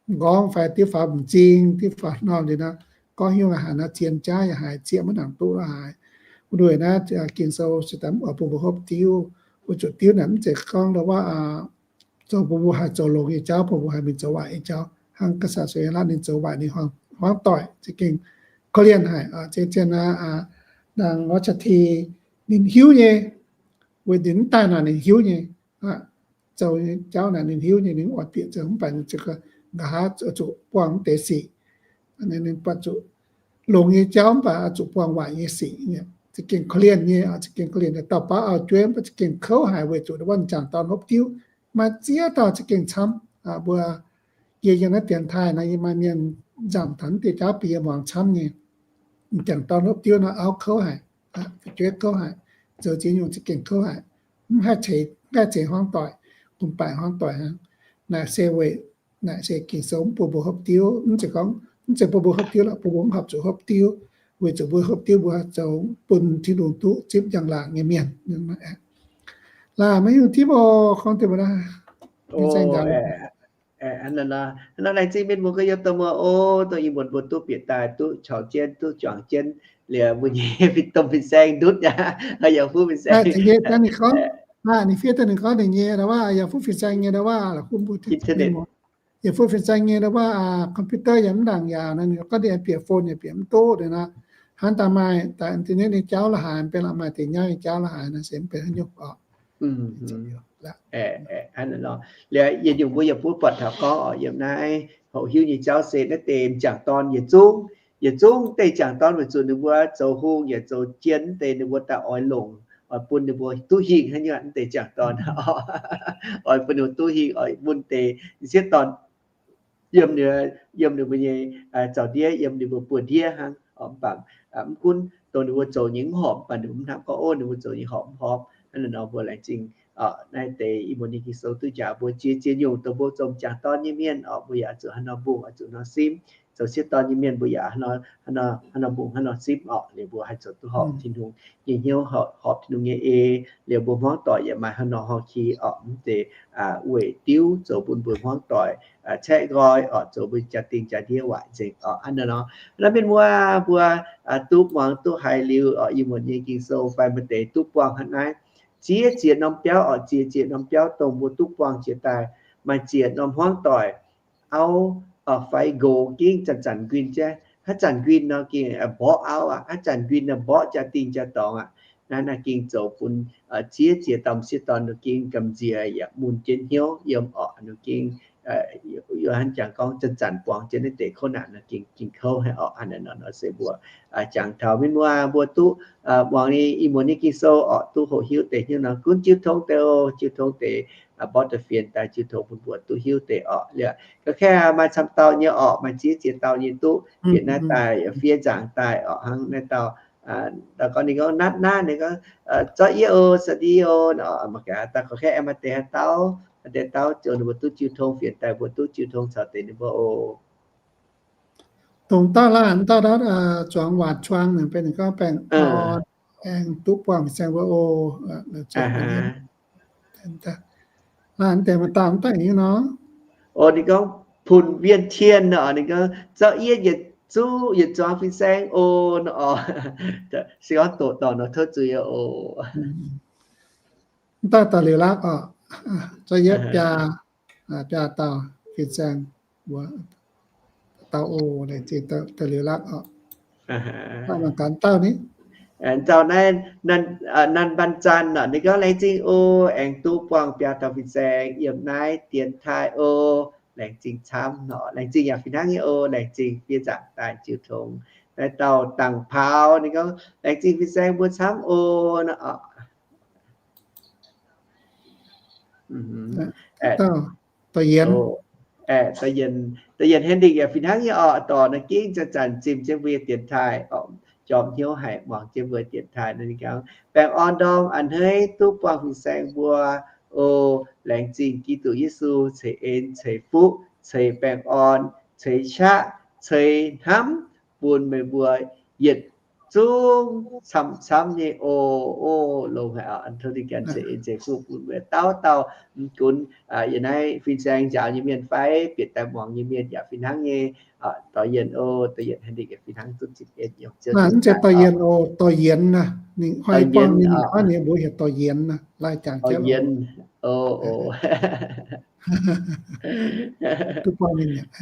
nqorngv fai diuv faaux m'zing, diuv faaux norm liuz nor, gorngv hnyouv la'haaix nor zien jaav yaac haiz zieqv maiv nangc duqv la'haaix. Wuov nduqc naaiv Ging-Sou se daaih mv oix bun mbuo hopv diuv, weic zuqc diuv naaic mv zeiz gorngv ndau wuov zoux bun mbuo haih zoux longx nyei jauv, bun mbuo haih mingh zoux waaic nyei jauv. Hnangv ga'sac sueih laatv ninh zoux waaic ninh hmuangv doic za'gengh korv-lienh haic. Zien-zien naaic, naang Watv Caa Ti ninh hiuv nyei, weic ninh mv daaih naaic ninh hiuv nyei, zoux nyei jauv naaic ninh hiuv nyei, ninh oix bieqc zoux mv baac ninh za'gengh nqa'haav zuqc buangh mv deix sic. Ninh buatc zuqc longx nyei jauv mv baac zuqc buangh waaic nyei sic. Za'gengh korv-lienh nyei, za'gengh korv-lienh nyei. Dauh baav auv-jueiv mv baac za'gengh kouv haic weic zuqc wuov m'jangc dorn hopv diuv. Maaih ziex dauh za'gengh camv. Mbuo yie yiem naaiv dienx taaih nor, yie maaih mienh nzamc taux mv deix jauv bun yie muangx camv nyei. M'jangc dorn hopv diuv nor auv kouv haic, fu'jueiv kouv haic, zoux ziex nyungc za'gengh kouv haic. Mv haih ceix, mv haih ceix hmuangv doic, gunv baaic hmuangv doic hnangv. Naaic se weic, naaic se Ging-Sou mv bun mbuo hopv diuv, mv zeiz gorngv, mv zeiz bun mbuo hopv diuv lorqc, bun mbuo mv horpc zuqc hopv diuv, weic zuqc mbuo hopv diuv mbuo zoux bun Tin-Hungh duqv zipv njang-laangc nyei mienh. Laanh maiv hiuv tipv oc, gorngv deix mbuo naaiv. Laengz zingh mienh muoz gorx-youz domh muoz oc, dongh ih muonz mbuo duqv bieqc daaih duqv caux jienv duqv juangc jienv liuz mbuo nyei fih domh fin-saeng ndutv aqv, yaac fuqv fin-saeng. Ninh fiev daaih ninh gorngv ninh nyei ndau wuov, yaac fuqv fin-saeng nyei ndau wuov, la'kuqv mbuo internet, yaac fuqv fin-saeng nyei ndau wuov, computer yaac mv nangc yaac, ninh gorngv ninh bieqc phone yaac bieqc mv duqv nor. Hnangv daaih maaih daaih internet nyei jauv la'haaix, benx la'maih deix nyauv nyei jauv la'haaix nor se mv benx haaix nyungc oc. Liuz yie nyungc mbuo yaac buov buatc taux gorngv oc, yiem naaiv hoqc hiuv nyei jauv se naaiv deix m'jangc dorn yietc zungv, yietc zungv deix m'jangc dorn weic zuqc ninh mbuo zoux hungh yaac zoux jien deix ninh mbuo daaih oix longc, oix bun ninh mbuo duqv hingh hnangv nyei mv deix m'jangc dorn. Oix bun ninh mbuo duqv hingh, oix bun deix m'sieqv dorn yiem, yiem ninh mbuo nyei zaux-ndiev, yiem ninh mbuo buoz-ndiev hnangv. Mv baac mv gunv dongh ninh mbuo zoux nyei mv horpc, mv baac ninh mbuo mv hnamv gorngv, ov, ninh mbuo zoux nyei horpc mv horpc. Hnangv naaiv nor mbuo laengz zingh naaiv deix ih muonz nyei Ging-Sou duqv njaaux mbuo ziex ziex nyungc dongh mbuo zoux m'jangc dorn nyei mienh oc, mbuo yaac zuqc haaix nor mbungh, zuqc haaix nor simv. Zoux sieqv dorn nyei mienh mbuo yaac haaix nor, haaix nor mbungh, haaix nor simv oc, liuz mbuo haih zoux duqv horpc Tin-Hungh nyei hnyouv, horpc Tin-Hungh nyei ei, liuz mbuo hmuangv doic yaac maaih haaix nor horpc ki oc, mv deix weic diuv zoux bun mbuo hmuangv doic caeqv nqoi oc, zoux mbuo jaa-dingh jaa-ndiev waaic nzengc oc. Hnangv naaiv nor, naaiv mienh muoz mbuo duqv muangx duqv haiz liuz oc, ih muonz nyei Ging-Sou fai maaih deix duqv buangh hnangv naaiv. Ziex ziex norm biauv oc, ziex ziex norm biauv dongh mbuo duqv buangh jiex daaih, maaih ziex norm hmuangv doic auv fai nqox gengh zanc-zanc nquin jienv. Haaix zanc nquin nor gengh mborqv auv aqv, haaix zanc nquin nor mborqv jaa-dingh jaa-dorngx aqv. Naaiv naaiv gengh zoux bun ziex ziex dauh m'sieqv dorn ninh gengh gamh nziex yaac mun jienv hnyouv yiem oc, ninh gengh yaac hnangv jangx gorngv zanc-zanc buangh jienv naaiv deix kouv naanc nor gengh, gengh kouv haic oc. Hnangv naaiv nor se mbuo jangx taux mienh muoz mbuo duqv muangx nyei ih muonz nyei Ging-Sou oc, duqv hoqc hiuv deix hnyouv nor, gunv jiu tong deix oc, jiu tong deix mborqv deix fienx daaih jiu tong bun mbuo duqv hiuv deix oc. Liuz ga'kaeqv maaih camv dauh nyei oc, maaih ziex ziex dauh nyei duqv bieqc naaiv daaih fiev nzaangc daaih oc. Hnangv naaiv dauh, dauh gorngv ninh gorngv naatv naaiv, ninh gorngv, zorqv yie oc, sa'ndiev oc. Mangc gaax daaih ga'kaeqv aengx maaih deix haaix dauh, maaih deix dauh ziouc ninh mbuo duqv jiu tong fienx daaih, mbuo duqv jiu tong caux deix ninh mbuo oc. Dongh dauh laanh dauh, dauh zuangx waac cuang ninh, benx ninh gorngv baengh orn aengx duqv buangh fin-saeng mbuo oc. Laanh deix maaih dauh mv daaih nyei nor. Oc, ninh gorngv Phunc Wien Tien nor, ninh gorngv, zorqv yie yietc zuqv yietc zuangx fin-saeng oc nor. Se gorngv doqc dorngc nor tov zuiz oc. Mv daaih da'liuz lakv oc. Zorqv yie biaa, biaa dauh fin-saeng mbuo dauh oc, laengz zingh da'liuz lakv oc. Mangc gaax dauh ni. Dauh naaiv, Nan Mban Zan oc, ninh gorngv, laengz zingh oc, aengx duqv buangh biaa dauh fin-saeng yiem naaiv dienx taaih oc. Laengz zingh camv nor, laengz zingh yaac fih hnangv nyei oc, laengz zingh fiev nzaangc daaih jiu tong. Naaiv dauh Dangc Paaux ninh gorngv, laengz zingh fin-saeng mbuo camv oc. Da'yienz Henrik yaac fih hnangv nyei oc, dorh naaiv gengh zanc-zanc zimh jienv mbuo nyei dienx taaih, jorm hnyouv haic muangx jienv mbuo dienx taaih. Naaiv ninh gorngv, baengh orn ndorm a'hneiv duqv buangh fin-saeng mbuo oc. Laengz zingh Giduc Yesu ceix en, ceix fuqv, ceix baengh orn, ceix qaqv, ceix hnamv bun meih mbuo yietc zungv camv-camv nyei oc. Oc, longx haic oc. Tov Tin-Hungh ceix en ceix fuqv bun mbuo dauh dauh, mv gunv yiem naaiv fin-saeng njaaux nyei mienh fai bieqc daaih muangx nyei mienh yaac fih hnangv nyei. Dorh yienh oc, dorh yienh, haih ninh fih hnangv duqv zipv en yiem ziouc. Mv zeiz dorh yienh oc, dorh yienx naaic. Ninh hnoi buangh ninh, ninh mbuox heuc dorh yienx naaic, lai jangx jienv yienx. Duqv buangh ninh mi'aqv.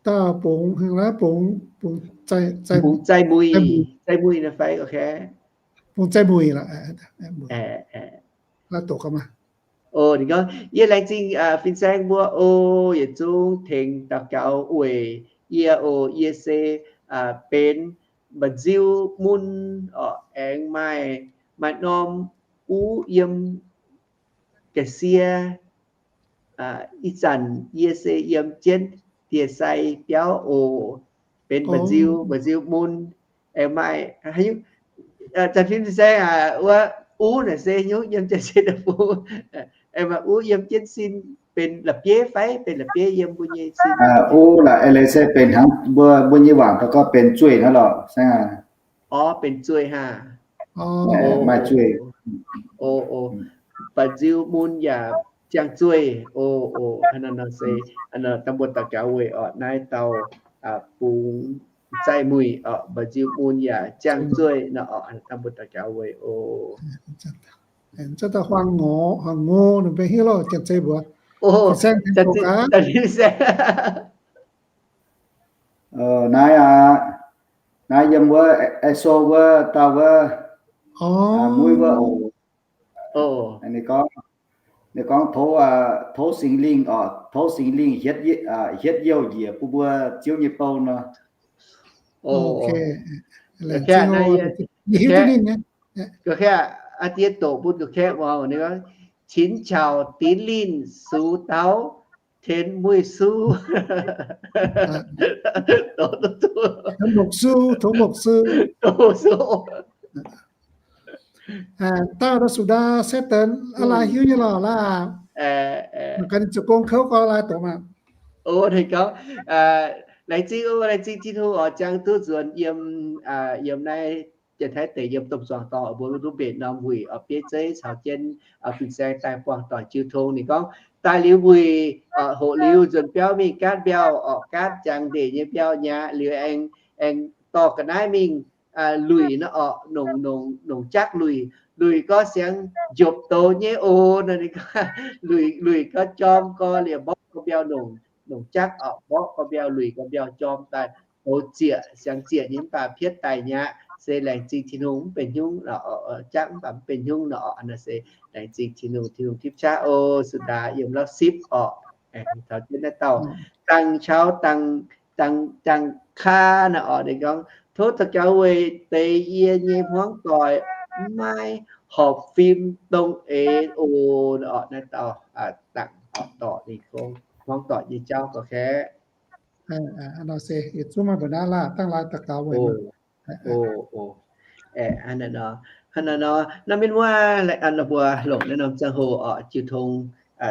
Dauh bungx, bungx, bungx zaih muic, zaih muic naaiv fai, bungx zaih muic lorqc. Laaix doqc gaax maah. Ninh gorngv, yie laengz zingh fin-saeng mbuo oc, yietc zungv tengx daux gaux weic yie oc. Yie se benx mba'nziu mun oc, aengx maaih, maaih norm uv yiem ga'sie. Ih zanc yie se yiem jienv die sai biauv oc, benx mba'nziu, mba'nziu mun. Aengx maaih, zanc fim saeng aac, wuov uv naaic se nyungc yiem jienv sin, aengx maaih uv yiem jienv sin, benx la'bieiv fai benx la'bieiv yiem mbuo nyei sin? Uv la'bieiv se benx hnangv mbuo, mbuo nyei waac gorngv benx zueih hnangv lorqc, saeng aac. Orv, benx zueih hnangv. Maaih zueih. Mba'nziu mun yaac ziangh zueih. Oc, oc, hnangv naaiv nor se, dangh mbuo daux gaux weic orqc, naaiv dauh bungx zaih muic orqc, mba'nziu mun yaac ziangh zueih nor orqc, dangh mbuo daux gaux weic oc. Huaang-Ngo, Huaang-Ngo ninh benx hiuv loh, janx-zei mbuox. Saeng, saeng. Naaiv aac, naaiv yiem wuov Esso wuov dauh wuov muiv wuov oc. Ninh gorngv, ninh gorngv tov, tov Singx Lingh orqc, tov Singx Lingh hietv youh njiec bun mbuo Ziouv nyei bou nor. Ninh hiuv duqv ninh nyei. Aa, diev doqc bun ga'kaeqv muangx, ninh gorngv, Cingx caux dinx linh sux dauh, tengx mueiz suv. Tov mbuo suv, tov mbuo suv. Dauh nor suc ndaa se deix aa lai hiuv nyei lorqc laac. Mangc gaax ninh zoux gong kouv gorx lai doqc maah. Oc, ninh gorngv, laengz zingh oc, laengz zingh Tin-Hungh oc, ziangh duqv nzuonx yiem, yiem naaiv Janx-Taiv deic yiem domh zuangx dorngx oc, mbuo duqv mbenc norm wuic oc, bieiv zeiv caux jienv fin-saeng daaih buangh doic jiu tong. Ninh gorngv daaih liuz wuic, hoqc liuz nzuonx biauv mingh gaatv mbiauh oc, gaatv jangx ndeic nyei mbiauh nyei aqv. Liuz aengx, aengx dorh ga'naaiv mingh luic nor oc, nongc, nongc jaqv luic. Luic gorx siangx njopc douz nyei oc. Nor ninh gorngv luic, luic gorx jorm gorx liemh mborqv gorx mbiauh nongc, nongc jaqv oc, mborqv gorx mbiauh, luic gorx mbiauh jorm daaih douz zieqc, siangx zieqc nyei mv baac pietv daaih nyei aqv. Se laengz zingh Tin-Hungh, mv benx hnyungv, jaqv mv baac mv benx hnyungv nor oc. Naaiv se laengz zingh Tin-Hungh, Tin-Hungh tipv qaqv oc. Sudaa yiem lorqc sipv oc. Taux jienv naaiv dauh dangh qau, dangh, dangh kaa naaiv oc, ninh gorngv, tov daux gaux weic deix yie nyei hmuangv doic mv maiv horpc fim dongh eix oc. Naaiv dauh dangh dorc ninh gorngv hmuangv doic nyei jauv gorx kaeqv. Yietc zungv maaih mbuo naaiv laah dangh lai daux gaux weic. Hnangv naaiv nor, naaiv mienh muoz, mbuo longc naaiv norm ziangh hoc oc, jiu tong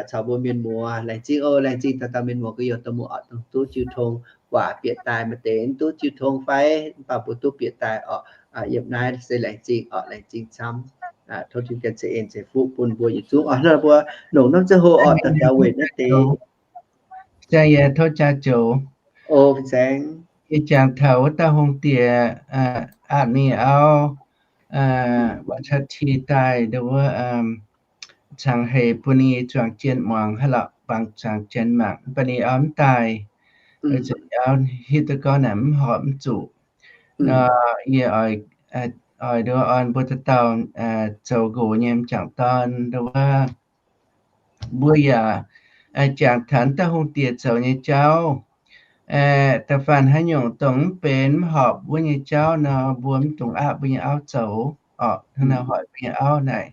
caux mbuo mienh muoz. Laengz zingh oc, laengz zingh dauh dauh mienh muoz gu'nyuoz dongh mbuo oc, dongh duqv jiu tong, waac bieqc daaih maaih deix mv duqv jiu tong fai, mv baac mbuo duqv bieqc daaih oc. Yiem naaiv se laengz zingh oc, laengz zingh camv. Tov Tin-Hungh ceix en ceix fuqv bun mbuo yietc zungv oc. Hnangv mbuo longc norm ziangh hoc oc, daux gaux weic naaiv deix. Saeng, yie tov jaa joux. Yie jangx taux wuov dauh hungh diex aqc ninh auv, waac caqv ti daaih nduov wuov, cangx heix bun ninh zuangx jien muangx haaix lorqc, bangc zuangx jien mangc, mv baac ninh auv mv daaih. Zuqc auv hiuv duqv gorngv naaic mv horpc mv zuqc. Nor yie oix nduov orn mbuo dauh dauh zoux nqox nyei m'jangc dorn nduov wuov, mbuo yaac jangx taux dauh hungh diex zoux nyei jauv. Da'faanh haaix nyungc dongh mv benx mv horpc wuov nyei jauv nor, mbuo mv dungx aqv mbuo nyei auv zoux orqc. Hnangv naaiv hoic mbuo nyei auv naaic,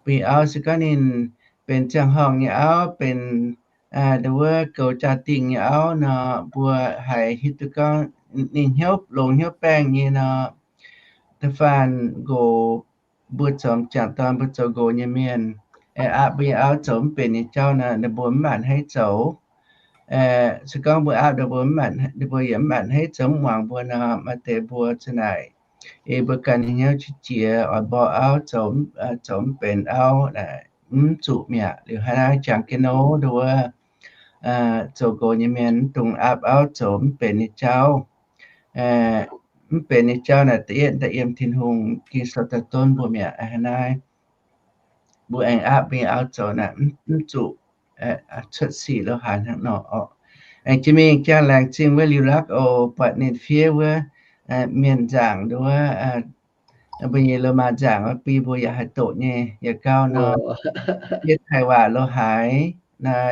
mbuo nyei auv se gorngv ninh benx ziangh horngh nyei auv, benx nduov wuov goux jaa-dingh nyei auv nor, mbuo haiz hiuv duqv gorngv ninh hnyouv longx hnyouv baengh nyei nor, da'faanh nqox mbuo zoux m'jangc dorn, mbuo zoux nqox nyei mienh, aqv mbuo nyei auv zoux mv benx nyei jauv nor, ninh mbuo mv maanc haiv zoux. Se gorngv mbuo aapv ninh mbuo, ninh mbuo yaac mv maanc hei zoux mv muangx mbuo nor, maaih deix mbuo za'naaic, ei mbuo ganh nyei hnyouv qiex jiez, oix mborqv auv zoux, zoux mv benx auv, mv zuqc mi'aqv. Liuz hnangv naaiv jangx jienv nor, nduov, zoux nqox nyei mienh mv dungx aapv auv zoux mv benx nyei jauv. Mv benx nyei jauv naaic da'yietv daaih yiem Tin-Hungh Ging-Sou daaih donv mbuo mi'aqv. Hnangv naaiv mbuo aengx aapv mbuo nyei auv zoux naaic mv zuqc cuotv sic lo haaix hnangv nor orqc. Aengx jiex mingh jangx laengz zingh wuov liuz lakv oc, buatc ninh fiev wuov mienh nzaangc nduov, mbuo nyei loz-maa nzaangc wuov bun mbuo yaac haih doqc nyei. Yaac gauh nor, yie taaih waac lo haaix,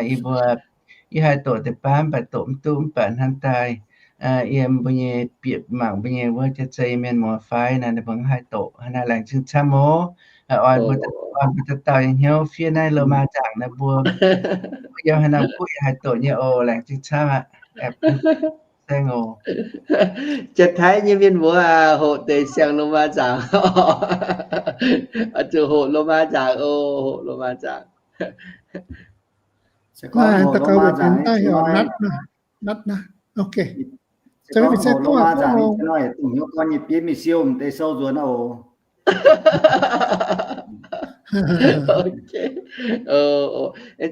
yie mbuo, yie haih doqc deix baav mv baac doqc mv duqv, mv baac hnangv daaih yiem mbuo nyei bieqc mangc mbuo nyei wuov jaav zei mienh muoz fai naaic, ninh mbuo haih doqc. Hnangv naaiv laengz zingh camv oc. Oix mbuo, oix mbuo dauh dauh nyei hnyouv fiev naaiv loz-maa nzaangc naaiv mbuo, mbuo yiem haaix norm guoqv yaac haih doqc nyei oc. Laengz zingh camv aqv. Saeng oc. Janx-Taiv nyei mienh muoz aac, hoqc deix siang loz-maa nzaangc. Oix zuqc hoqc loz-maa nzaangc oc, hoqc loz-maa nzaangc. Daux gaux weic deix daaih heuc natv, natv naaiv.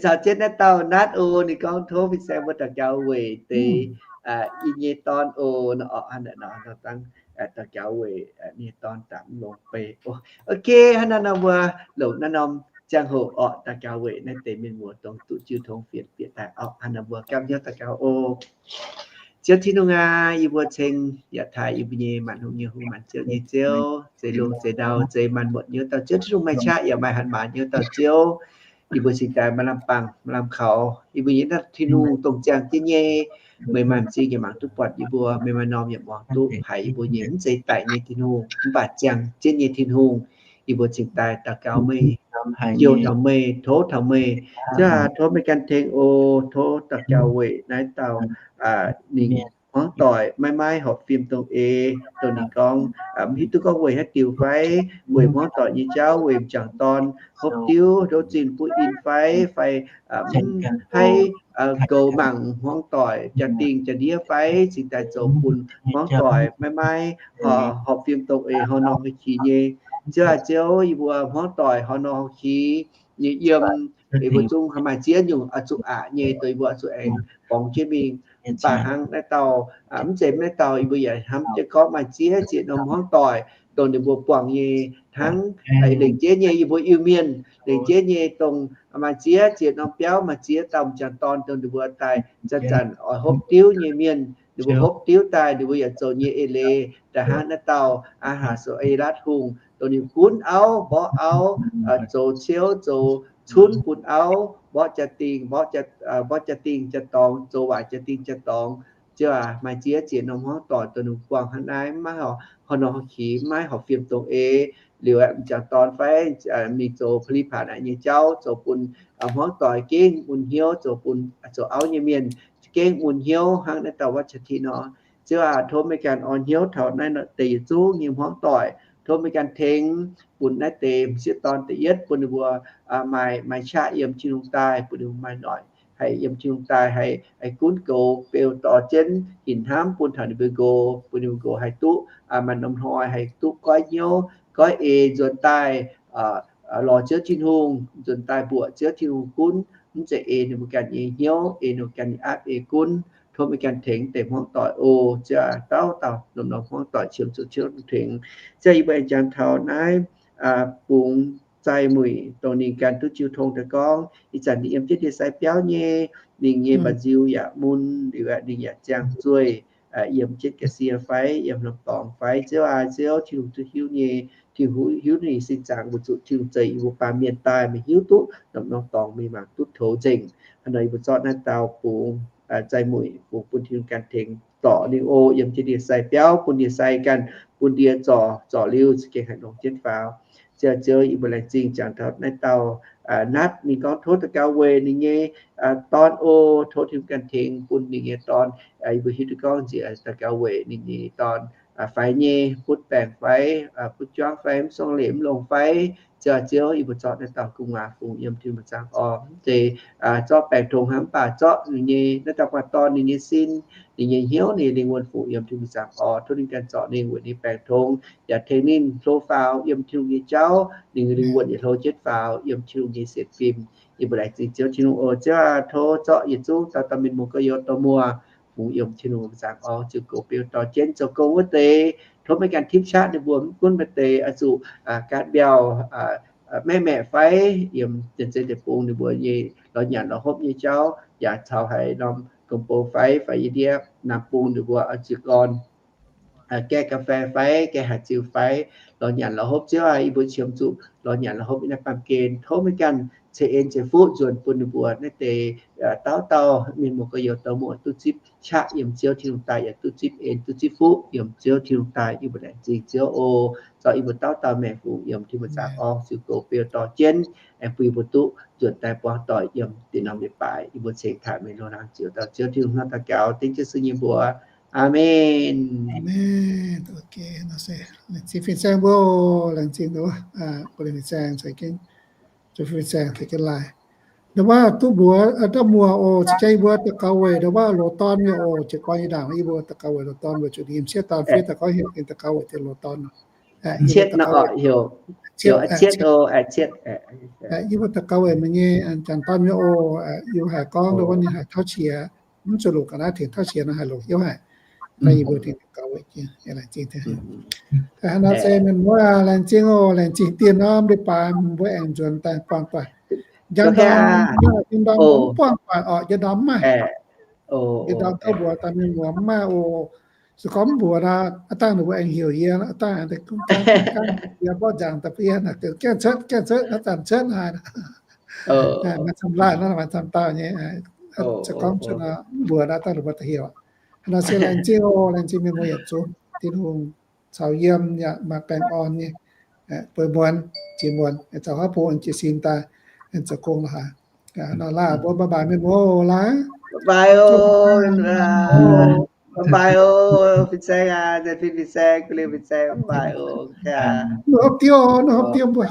Caux jienv naaiv dauh natv oc, ninh gorngv tov fin-saeng mbuo daux gaux weic deix yie nyei dorn oc. Daux gaux weic ninh nyei dorn daaih mv longx beiv. Ok, hnangv naaiv nor mbuo longc naaiv norm ziangh hoc orqc, daux gaux weic naaiv deix mienh muoz dongh duqv jiu tong fienx bieqc daaih orqc. Hnangv naaiv nor mbuo gapv hnyouv daux gaux oc. Ziouv Tin-Hungh aac, yie mbuo ceng yaac taaih yie mbuo nyei maanc hungh nyei hungh, maanc ziouv nyei Ziouv, zeix lungh zeix ndau, zeix maanc muotc nyei wuov dauh Ziouv, Tin-Hungh maaih qaqv yaac maaih hatc maaz nyei wuov dauh Ziouv. Yie mbuo cingx daaih maaih lamh bangh maaih lamh kaux, yie mbuo nyei naaiv Tin-Hungh dongh ziangh jienv nyei. Meih maaih m'zing yaac mangc duqv buatc yie mbuo, meih maaih norm yaac muangx duqv haiz yie mbuo nyei mv zeiz daic nyei Tin-Hungh, mv baac ziangh jienv nyei Tin-Hungh. Yie mbuo cingx daaih daux gaux meih, youh taux meih, tov taux meih. Ziouv aac, tov meih ganh tengx oc. Tov daux gaux weic naaiv dauh ninh hmuangv doic maiv maaih horpc fim dongh eix, dongh ninh gorngv, mv hiuv duqv gorngv weic haaix diuc fai, weic hmuangv doic nyei jauv, weic m'jangc dorn hopv diuv hopv zinh butv in fai, fai mv haih goux mangc hmuangv doic jaa-dingh jaa-ndiev fai, cingx daaih zoux bun hmuangv doic maiv maaih horpc fim dongh eix haaix nor haaix qix nyei. Ziouv aac, Ziouv, yie mbuo hmuangv doic haaix nor haaix qix nyei yiem, yie mbuo zungv maaih ziex nyungc oix zuqc aqc nyei, dongh yie mbuo oix zuqc aengx borngz jienv mingh. Mv baac hnangv naaiv dauh, mv zeiz naaiv dauh, yie mbuo yaac hnamv jienv gorngv maaih ziex ziex norm hmuangv doic dongh ninh mbuo buangh nyei hnangv, lengc jeiv nyei yie mbuo Iu-Mienh, lengc jeiv nyei dongh maaih ziex ziex norm biauv, maaih ziex dauh m'jangc dorn dongh ninh mbuo daaih zanc-zanc oix hopv diuv nyei mienh. Ninh mbuo hopv diuv daaih, ninh mbuo yaac zoux nyei eix leiz daaih hnangv naaiv dauh Aa^haa^so^e^latv Hungh, dongh ninh gunv auv, mborqv auv, zoux ciouv, zoux cunv bun auv, mborqv jaa-dingh, mborqv jaa-dingh jaa-dorngx, zoux waaic jaa-dingh jaa-dorngx. Ziouv aac, maaih ziex ziex norm hmuangv doic dongh ninh buangh hnangv naaiv, maiv horpc nor horpc qix, maiv horpc fiem dongh eix. Liuz aeqv, m'jangc dorn fai mingh zoux pa'li paatc naaic nyei jauv, zoux bun hmuangv doic gengh mun hnyouv, zoux bun zoux auv nyei mienh gengh mun hnyouv hnangv naaiv dauh Vashti nor. Ziouv aac, tov meih ganh orn hnyouv taux naaiv deix yietc zungv nyei hmuangv doic. Tov meih ganh tengx bun naaiv deix m'sieqv dorn da'yietv bun ninh mbuo maaih, maaih qaqv yiem Tin-Hungh daaih, bun ninh mbuo maaih noic haih yiem Tin-Hungh daaih haih, haih gunv goux beu dorh jienv hinc hnamv bun taux ninh mbuo nqox, bun ninh mbuo nqox haih duqv maaih norm hnoi haih duqv goiv hnyouv goiv eix nzuonx daaih lorz Ziouv Tin-Hungh, nzuonx daaih mbuoqc Ziouv Tin-Hungh gunv, mv zeiz ei ninh mbuo ganh nyei hnyouv, ei ninh mbuo ganh nyei aapv ei gunv. Tov meih ganh tengx deix hmuangv doic oc. Ziouv aac, dauh dauh norm-norm hmuangv doic qiemx zuqc Ziouv tengx. Ziouv, yie mbuo aengx jangx taux naaiv bungx Zaih Muic, dongh ninh ganh duqv jiu tong daaih gorngv, ih zanc ninh yiem jienv ndie-sai biauv nyei, ninh nyei mba'nziu yaac mun, liuz ninh yaac ziangh zueih, yiem jienv ga'sie fai yiem norm dorngx fai, Ziouv aac, Ziouv, Tin-Hungh duqv hiuv nyei. Tin-Hungh hiuv ninh sin zaangc, weic zuqc Tin-Hungh zeix yie mbuo baamh mienh daaih, meih hiuv duqv norm-norm dorngx mingh mangc duqv toux nzengc. Hnangv nor yie mbuo zorqv naaiv dauh bungx Zaih Muic bungx bun Tin-Hungh ganh tengx dorh ninh oc, yiem jienv ndie-sai biauv, bun ndie-sai ganh, bun ndie zorc, zorc liuz za'gengh haiz longx jienv faaux. Ziouv, Ziouv, yie mbuo laengz zingh jangx taux naaiv dauh Natv, ninh gorngv tov daux gaux weic ninh nyei dorn oc, tov Tin-Hungh ganh tengx bun ninh nyei dorn. Yie mbuo hiuv duqv gorngv nziex daux gaux weic ninh nyei dorn faix nyei, butv baengc fai, butv juangv fai, mv song leiz mv longx fai, Ziouv, Ziouv, yie mbuo zorqv naaiv dauh gu'nguaaz fungx yiem Tin-Hungh zaangc orn. Mv zeiz zorqv baengc tongx hnangv, mv baac zorqv ninh nyei naaiv dauh gu'nguaaz dorn, ninh nyei sin, ninh nyei hnyouv, ninh nyei lingh wuonh fungx yiem Tin-Hungh zaangc orn. Tov ninh ganh zorc ninh, weic ninh baengc tongx yaac tengx ninh hlo faaux yiem Tin-Hungh nyei jauv, ninh nyei lingh wuonh yaac hlo jienv faaux yiem Tin-Hungh nyei sienx fim. Yie mbuo laengz zingh Ziouv Tin-Hungh oc. Ziouv aac, tov zorqv yietc zungv dauh dauh mienh muoz gorx-youz dorh muoz fungx yiem Tin-Hungh zaangc orn, ziux goux beu dorh jienv zoux gong wuov deix. Tov meih ganh tipv qaqv ninh mbuo, mv gunv maaih deix oix zuqc gaatv mbiauh, maeqv maeqc fai, yiem dien zeiv deic-bung ninh mbuo nyei lorz nyanc lorz hopv nyei jauv, yaac caux haaix norm gong-bou fai, fai yie ndiev naamh bung ninh mbuo oix zuqc gorn gaeqv ga'fei fai, gaeqv haaix ziux fai, lorz nyanc lorz hopv. Ziouv aac, yie mbuo qiemx zuqc lorz nyanc lorz hopv yiem naaiv baamh gen. Tov meih ganh ceix en ceix fuqv nzuonx bun ninh mbuo naaiv deix dauh dauh mienh muoz gorx-youz dorh muoz duqv zipv qaqv yiem Ziouv Tin-Hungh daaih, yaac duqv zipv en duqv zipv fuqv yiem Ziouv Tin-Hungh daaih. Yie mbuo laengz zingh Ziouv oc. Zorqv yie mbuo dauh dauh maengc fungx yiem Tin-Hungh zaangc orn, ziux goux beu dorh jienv, aengx bun yie mbuo duqv nzuonx daaih buangh doic yiem dinh norm leiz-baaix. Yie mbuo cingx taaih meih loz-hnangv ziouc dauh Ziouv Tin-Hungh hnangv daux gaux dengv Yesu nyei mbuox. Aamen. Laengz zingh fin-saeng mbuo, laengz zingh, mbuo laengz zingh caux jienv, fin-saeng caux jienv laai. Ndau wuov duqv mbuox, duqv muoz oc, caux jienv yie mbuo daux gaux weic ndau wuov loz-dorn nyei oc. Jiez gorn yie ndaangc yie mbuo daux gaux weic loz-dorn, weic zuqc yiem sieqv dorn fiev daaih gorngv heuc ninh daux gaux weic deix loz-dorn. Yie mbuo daux gaux weic meih nyei janx-dorn nyei oc. Yie mbuo haiz gorngv ndau wuov ninh haiz tauv qiex, mv zuqc longc ga'naaiv tengx tauv qiex nor, haiz longc hnyouv haic. Yie mbuo daux gaux weic jienv, laengz zingh. Hnangv nor se mienh muoz laengz zingh oc, laengz zingh dieh norm leiz-baaix mbuo aengx nzuonx daaih buangh doic. Njang ndorm, njang ndorm mv buangh doic orqc, njang ndorm mv maaih. Njang ndorm gorngv mbuox daaih mienh muoz mv maaih oc. Se gorngv mv mbuox nor, aav dangh ninh mbuo aengx heuc yie, aav dangh yie mborqv nzangc daaih bun yie, gaengh cuotv, gaengh cuotv, aav zanc cuotv haic. Maaih camv laanh nor, maaih camv dauh nyei. Se gorngv cuotv nor, mv mbuox nor, aav dangh ninh mbuo daaih heuc. Hnangv nor se laengz zingh oc, laengz zingh mienh muoz yietc zungv. Tin-Hungh caux yiem yaac maaih baengh orn nyei, beu muonz, jiex muonz, caux haaix bung jiez sin daaih, zoux gong lorqc haic. Nor laai mbuo bye bye mienh muoz laai. Bye bye oc, fin-saeng aac, fin-saeng, guv liuz fin-saeng, bye bye oc. Nor hopv diuv, nor hopv diuv mbuo.